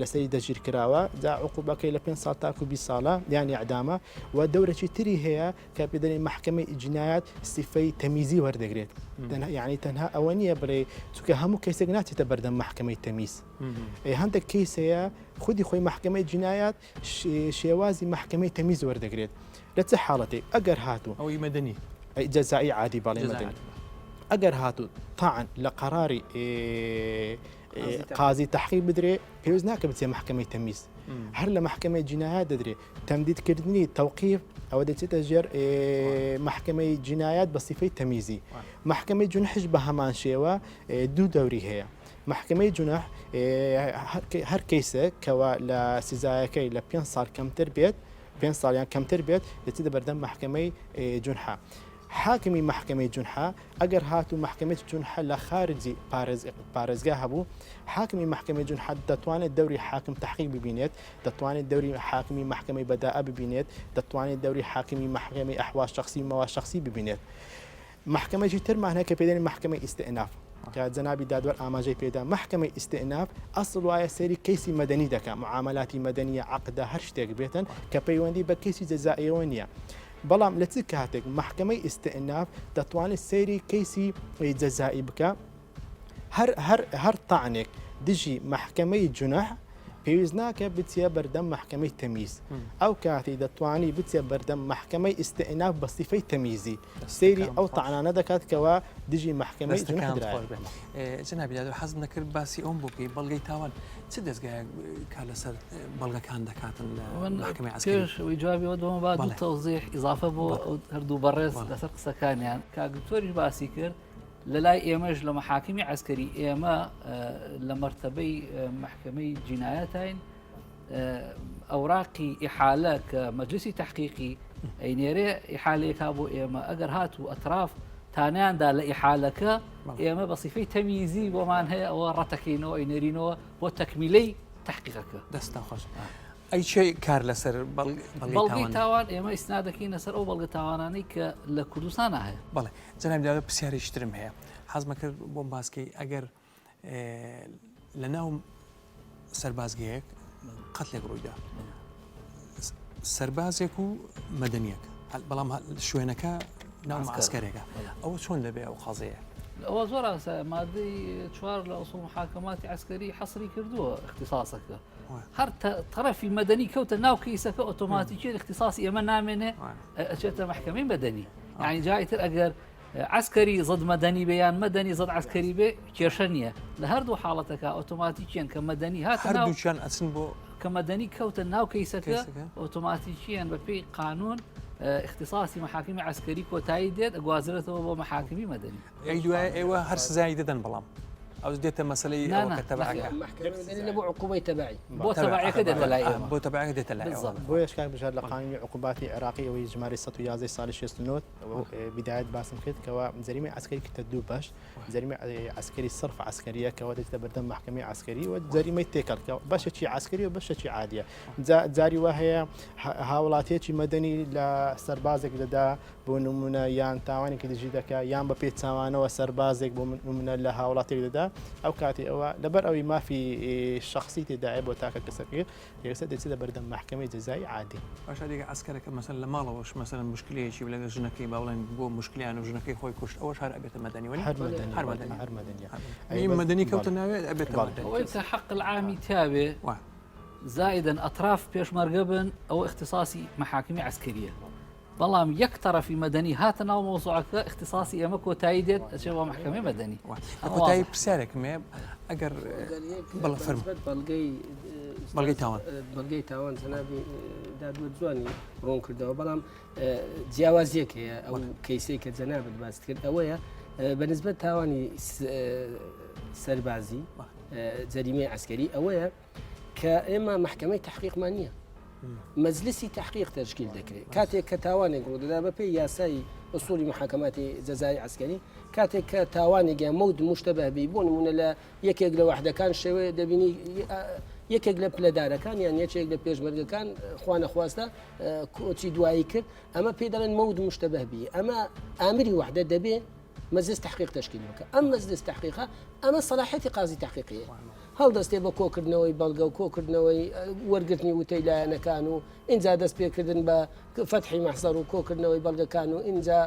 لەسەری دەستگیر کراوە، جا عقوبەکەی لە پێنج ساڵ تاکو 20 ساڵە یان ئیعدامە و دەورەکی تری هەیە کە پێ دەلێن مەحکەمەی جینایات سیفەی تەمیزی وەردەگرێت یعنی تەنها ئەوە نییە بڵێ چونکە هەموو کەیسێک ناچێتە بەردەم مەحکەمەی تەمیز هەندێک کەیس هەیە خودی خۆی مەحکەمەی جینایات شێوازی مەحکەمەی تەمیز وەردەگرێت لە چ حاڵەتێک ئەگەر هاتوو ئەوەی مەدەنی جەزایی عادی بەڵێ مەدەنی ئەگەر هاتوو تاعن لە قەراری قازی تەحقیق بدرێ پێویست ناکە بچێ مەحکەمەی تەمیز هەر لە مەحکەمەی جینایات دەدرێ تەمدیدکردنی تەوقیف ئەوە دەچێتە ژێر مەحکەمەی جینایات بە سیفەی تەمیزی مەحکەمەی جونحش بە هەمان شێوە دوو دەوری هەیە مەحکەمەی جونح هەر کەیسێک کەوا لە سزایەکەی لە پێ ساڵ کەمتر بێت پێ ساڵیان کەمتر بێت دەچێتە بەردەم مەحکەمەی جونحە حاکمی مەحکەمەی جونحە ئەگەر هاتوو مەحکەمەی جونحە لە خارجی پارێزگا هەبوو، حاکمی مەحکەمەی جونحە دەتوانێت دەوری حاکم تەحقیق ببینێت، دەتوانێت دەوری حاکمی مەحکەمەی بەدائە ببینێت، دەتوانێت دەوری حاکمی مەحکەمەی ئەحوال شەخسی و مەواد شەخسی ببینێت. مەحکەمەکی ترمان هەیە کە پێی دەڵێن مەحکەمەی ئیستئناف کە جەنابی دادوەر ئاماژەی پێدا، مەحکەمەی ئیستئناف ئەسڵ وایە سەیری کەیسی مەدەنی دەکا، معامەلاتی مەدەنیە، عەقدە، هەر شتێک بێتن کە پەیوەندی بە کەیسی جەزائیەوە نییە. بەڵام لە چ کاتێک مەحکەمەی ئیستئناف دەتوانێت سەیری کەیسی جەزائی بکا؟ هەر هەر هەر تەعنێک دژی مەحکەمەی جونح پێویست ناکە بچیە بەردەم مەحکەمەی تەمیز ئەو کاتی دەتوانی بچێ بەردەم مەحکەمەی ئیستئناف بە سیفەی تەمیزی سەیری ئەو تەعنانە دەکات کەوا دژی مەحکەمەی جونح درایە. جەنابی دادوەر حەزم دەکرد باسی ئەوم بۆ بکەی بەڵگەی تاوان چ دەزگایەک کار لەسەر بەڵگەکان دەکاتن لە مەحکەمەی عەسکەری؟ پێش ئەوەی جوابی ئەوە دەمەوە با دوو تەوزیح ئیزافە بۆ هەردوو بەڕێز لەسەر قسەکانیان کاک دکتۆریش باسی کرد لە لای ئێمەش لە مەحاکمی عەسکەری ئێمە لە مەرتەبەی مەحکەمەی جینایەتین ئەوراقی ئیحالە کە مەجلسی تحقیقی ئەینێرێ ئیحالەیەکا بۆ ئێمە ئەگەر هاتوو ئەتراف تانیاندا لە ئیحالەکە ئێمە بە سیفەی تەمیزی بۆمان هەیە ئەوە ڕەتەکەینەوە ئەینێرینەوە بۆ تەکمیلەی تحقیقەکە. دەستتان خۆش. ئەی چێ کار لەسەر بەڵگەی تاوان ئێمە ئیسنا دەکەین لەسەر ئەو بەڵگە تاوانانەی کە لە کوردستانە هەیە. بەڵێ جەنابی دادوەر پرسیارێکی ترم هەیە حەزمە کرد بۆم باسکەی ئەگەر لە ناو سەربازگەیەک قەتلێک ڕوویدا سەربازێک و مەدەنیەک بەڵام شوێنەکە ناو عسکەرێکە ئەوە چۆن دەبێ ئەو قازەیە ئەوە زۆر ئاسایە مادەی چوار لە ئوسوڵ محاکماتی عسکەری حەسری کردووە اختصاصەکە هەر تەرەفی مەدەنی کەوتە ناو کەیسەکە ئۆتۆماتیکی اختصاصی ئێمە نامێنێ ئەچێتە محکمەی مەدەنی یعنی جایتر ئەگەر. عسکەری زد مەدەنی بێ یان مەدەنی زد عسکەری بێ کێشە نییە لە هەردوو حاڵەتەکە ئۆتۆماتیکیان کە مەدەنی هات هەردووچیان ئەچن بۆ کە مەدەنی کەوتە ناو کەیسەکە ئۆتۆماتیکیان بە پێی قانون اختصاصی محاکمی عسکەری کۆتایی دێت ئەگوازرێتەوە بۆ محاکمی مەدەنی. ئەی دوایە ئێوە هەر سزای دەدەن بەڵام ئەو دێتە مەسلەی ئەوە کە تەبعەکە لە بۆ عقوبەی تەبعی بۆ تەبعەکە دێتە لای ئێمە بۆ تەبعەکە دێتە لای ئێمە بۆیەش کاک بژار لە قانونی عقوباتی عێراقی ئەوەی ژمارەی 111 ساڵی 69 بدایەت باسم کرد کەوا جەریمەی عەسکەری کردە دوو بەش جەریمەی عەسکەری صرف عەسکەریە کەوا دێتە بەردەم مەحکەمەی عەسکەری و جەریمەی تێکەڵ کە بەشێکی عەسکەری و بەشێکی عادیە جاری وا هەیە هاوڵاتیەکی مەدەنی لە سەربازێک دەدا بۆ نمونە یان تاوانێکی دژی دەکا یان بە پێچەوانەوە سەربازێک بۆ نمونە لە هاوڵاتێک دەدا ئەو کاتی ئەوە لەبەر ئەوی مافی شخصی تێدایە بۆ تاکە کەسەکە یەکسەر دەچێتە بەردەم مەحکەمەی جەزای عادی. باشە دیگە عەسکەرەکە مەسەلەن لە ماڵەوەش مەسەلەن موشکلەیەکی لەگەڵ ژنەکەی با بڵێن بۆ موشکلیان و ژنەکەی خۆی کوشت ئەوەش هەر ئەبێتە مەدەنی وەنی؟ هەر مەدەنی هەر مەدەنی هەر مەدەنیە. ئەی مەدەنی کەوتە ناوێ ئەبێتە مەدەنی. ئەوەی کە حەق العامی تیاوێ زائدا ئەطراف پێشمەرگە بن ئەوە اختصاصی محاکمی عەسکەریە. بەڵام یەک تەڕەفی مەدەنی هاتە ناو مەوزوعەکە ئیختیساسی ئێمە کۆتایی دێت ئەچێ بۆ مەحکەمەی مەدەنی. لە کۆتایی پرسیارێکم هەیە ئەگەر بەڵێ فەرموو. بەڵگەی بەڵگەی تاوان بەڵگەی تاوان جەنابی دادوەر جوانی ڕوون کردەوە بەڵام جیاوازیەک هەیە ئەو کەیسەی کە جەنابت باست کرد ئەوەیە بەنسبەت تاوانی سەربازی جەریمەی عسکەری ئەوەیە کە ئێمە مەحکەمەی تەحقیقمان نییە مەجلسی تحقیق تەشکیل دەکرێت کاتێک کە تاوانێک ڕوودەدا بە پێی یاسای ئوسولی محاکماتی جەزای عسکەری کاتێک کە تاوانێک یان مەود مشتبه بی بۆ نمونە لە یەکێک لە وەحدەکان شێوەیە دەبینی یەکێک لە پلەدارەکان یان یەکێک لە پێشمەرگەکان خوانەخواستە کۆچی دوایی کرد ئەمە پێی دەڵێن مەود مشتبه بی ئەمە ئامری وەحدە دەبێ مەجلس تحقیق تشکیل بکە ئەم مەجلس تحقیقە ئەمە سەلاحەتی قازی تحقیقیە هەڵدەستێ بە کۆکردنەوەی بەڵگە و کۆکردنەوەی وەرگرتنی وتەی لایەنەکان و ئینجا دەست پێکردن بە فەتحی مەحزەر و کۆکردنەوەی بەڵگەکان و ئینجا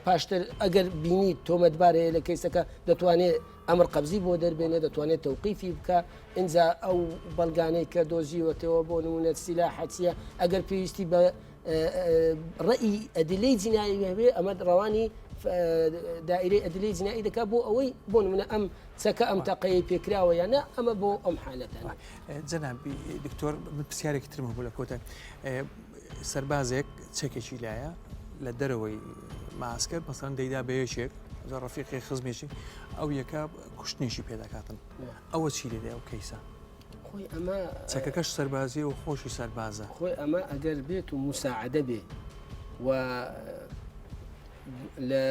پاشتر ئەگەر بینی تۆمەتبار هەیە لە کەیسەکە دەتوانێت ئەمر قەبزی بۆ دەربێنێ دەتوانێت تەوقیفی بکە ئینجا ئەو بەڵگانەی کە دۆزیوەتەوە بۆ نمونە سیلاحە چییە ئەگەر پێویستی بە ڕئی ئەدلەی جینایی هەبێ ئەمە ڕەوانی دائرەی ئەدلەی جینایی دەکات بۆ ئەوەی بۆ نمونە ئەم چەکە ئەم تەقەیەی پێکراوە یان نا ئەمە بۆ ئەم حالەتانە. جەنابی دکتۆر من پرسیارێکی ترم هەبوو لە کۆتای سەربازێک چەکێکی لایە لە دەرەوەی ماسکەر مەسەن دەیدا بە یەکێک زۆر ڕەفیقی خزمێکی ئەو یەکە کوشتنیشی پێ دەکاتن ئەوە چی لێ ئەو کەیسە خۆی ئەمە چەکەکەش سەربازیە و خۆشی سەربازە خۆی ئەمە ئەگەر بێت و مساعدە بێ و لە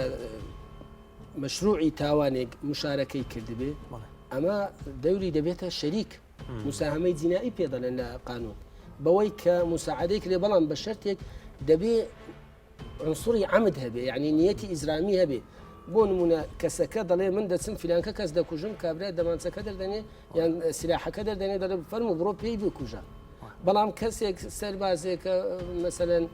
مەشروعی تاوانێک مشارەکەی کردبێ ئەمە دەوری دەبێتە شەریک مساهمەی جینایی پێ دەڵێن لە قانون بەوەی کە مساعدەی کرێ بەڵام بە شەرتێک دەبێ عنصری عمد هەبێ یعنی نیەتی ئیزرامی هەبێ بۆ نمونە کەسەکە دەڵێ من دەچم فلانکە کەس دەکوژم کابرا دەمانچەکە دەردەنێ یان سلاحەکە دەردەنێ دەڵێ فەرمو بڕۆ پێی بکوژە بەڵام کەسێک سەربازێکە مەسەلەن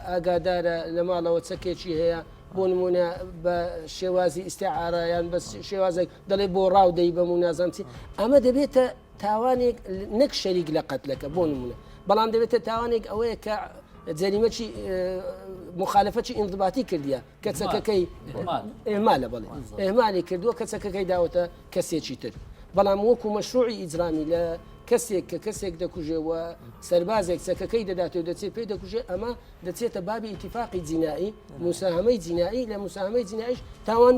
ئاگادارە لە ماڵەوە چەکێکی هەیە بۆ نمونە بە شێوازی ئیسیعاە یان بە شێوازێک دەڵێ بۆ ڕاو دەی بەم و نازانم چی ئەمە دەبێتە تاوانێک نەک شەریک لە قەتلەکە بۆ نمونە بەڵام دەبێتە تاوانێک ئەوەیە کە جەریمەکی مخالفەتی ئینضباتی کردیە کە چەکەکەی ئێمالە بەڵێ ئێمالی کردووە کە چەکەکەی داوەتە کەسێکی تر بەڵام وەکو مەشروعی ئیجرامی لە کەسێک کە کەسێک دەکوژێ و سەربازێک چەکەکەی دەداتێ و دەچێت پێی دەکوژێ ئەمە دەچێتە بابی ئیتیفاقی جینایی مساهمەی جینایی لە مساهمەی جینایش تاوان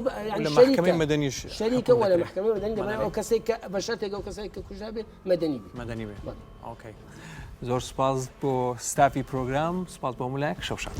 مەحکەمەی مەدەنیش شەریکە وە لە مەحکەمەی مەدەنی دەبێت ئەو کەسێک کە بە شەرتێک ئەو کەسێک کە کوژرا بێ مەدەنی بێ مەدەنی بێ okay زۆر سپاس بۆ ستافی پرۆگرام سپاس بۆ هەموو لایەک شەو شاد.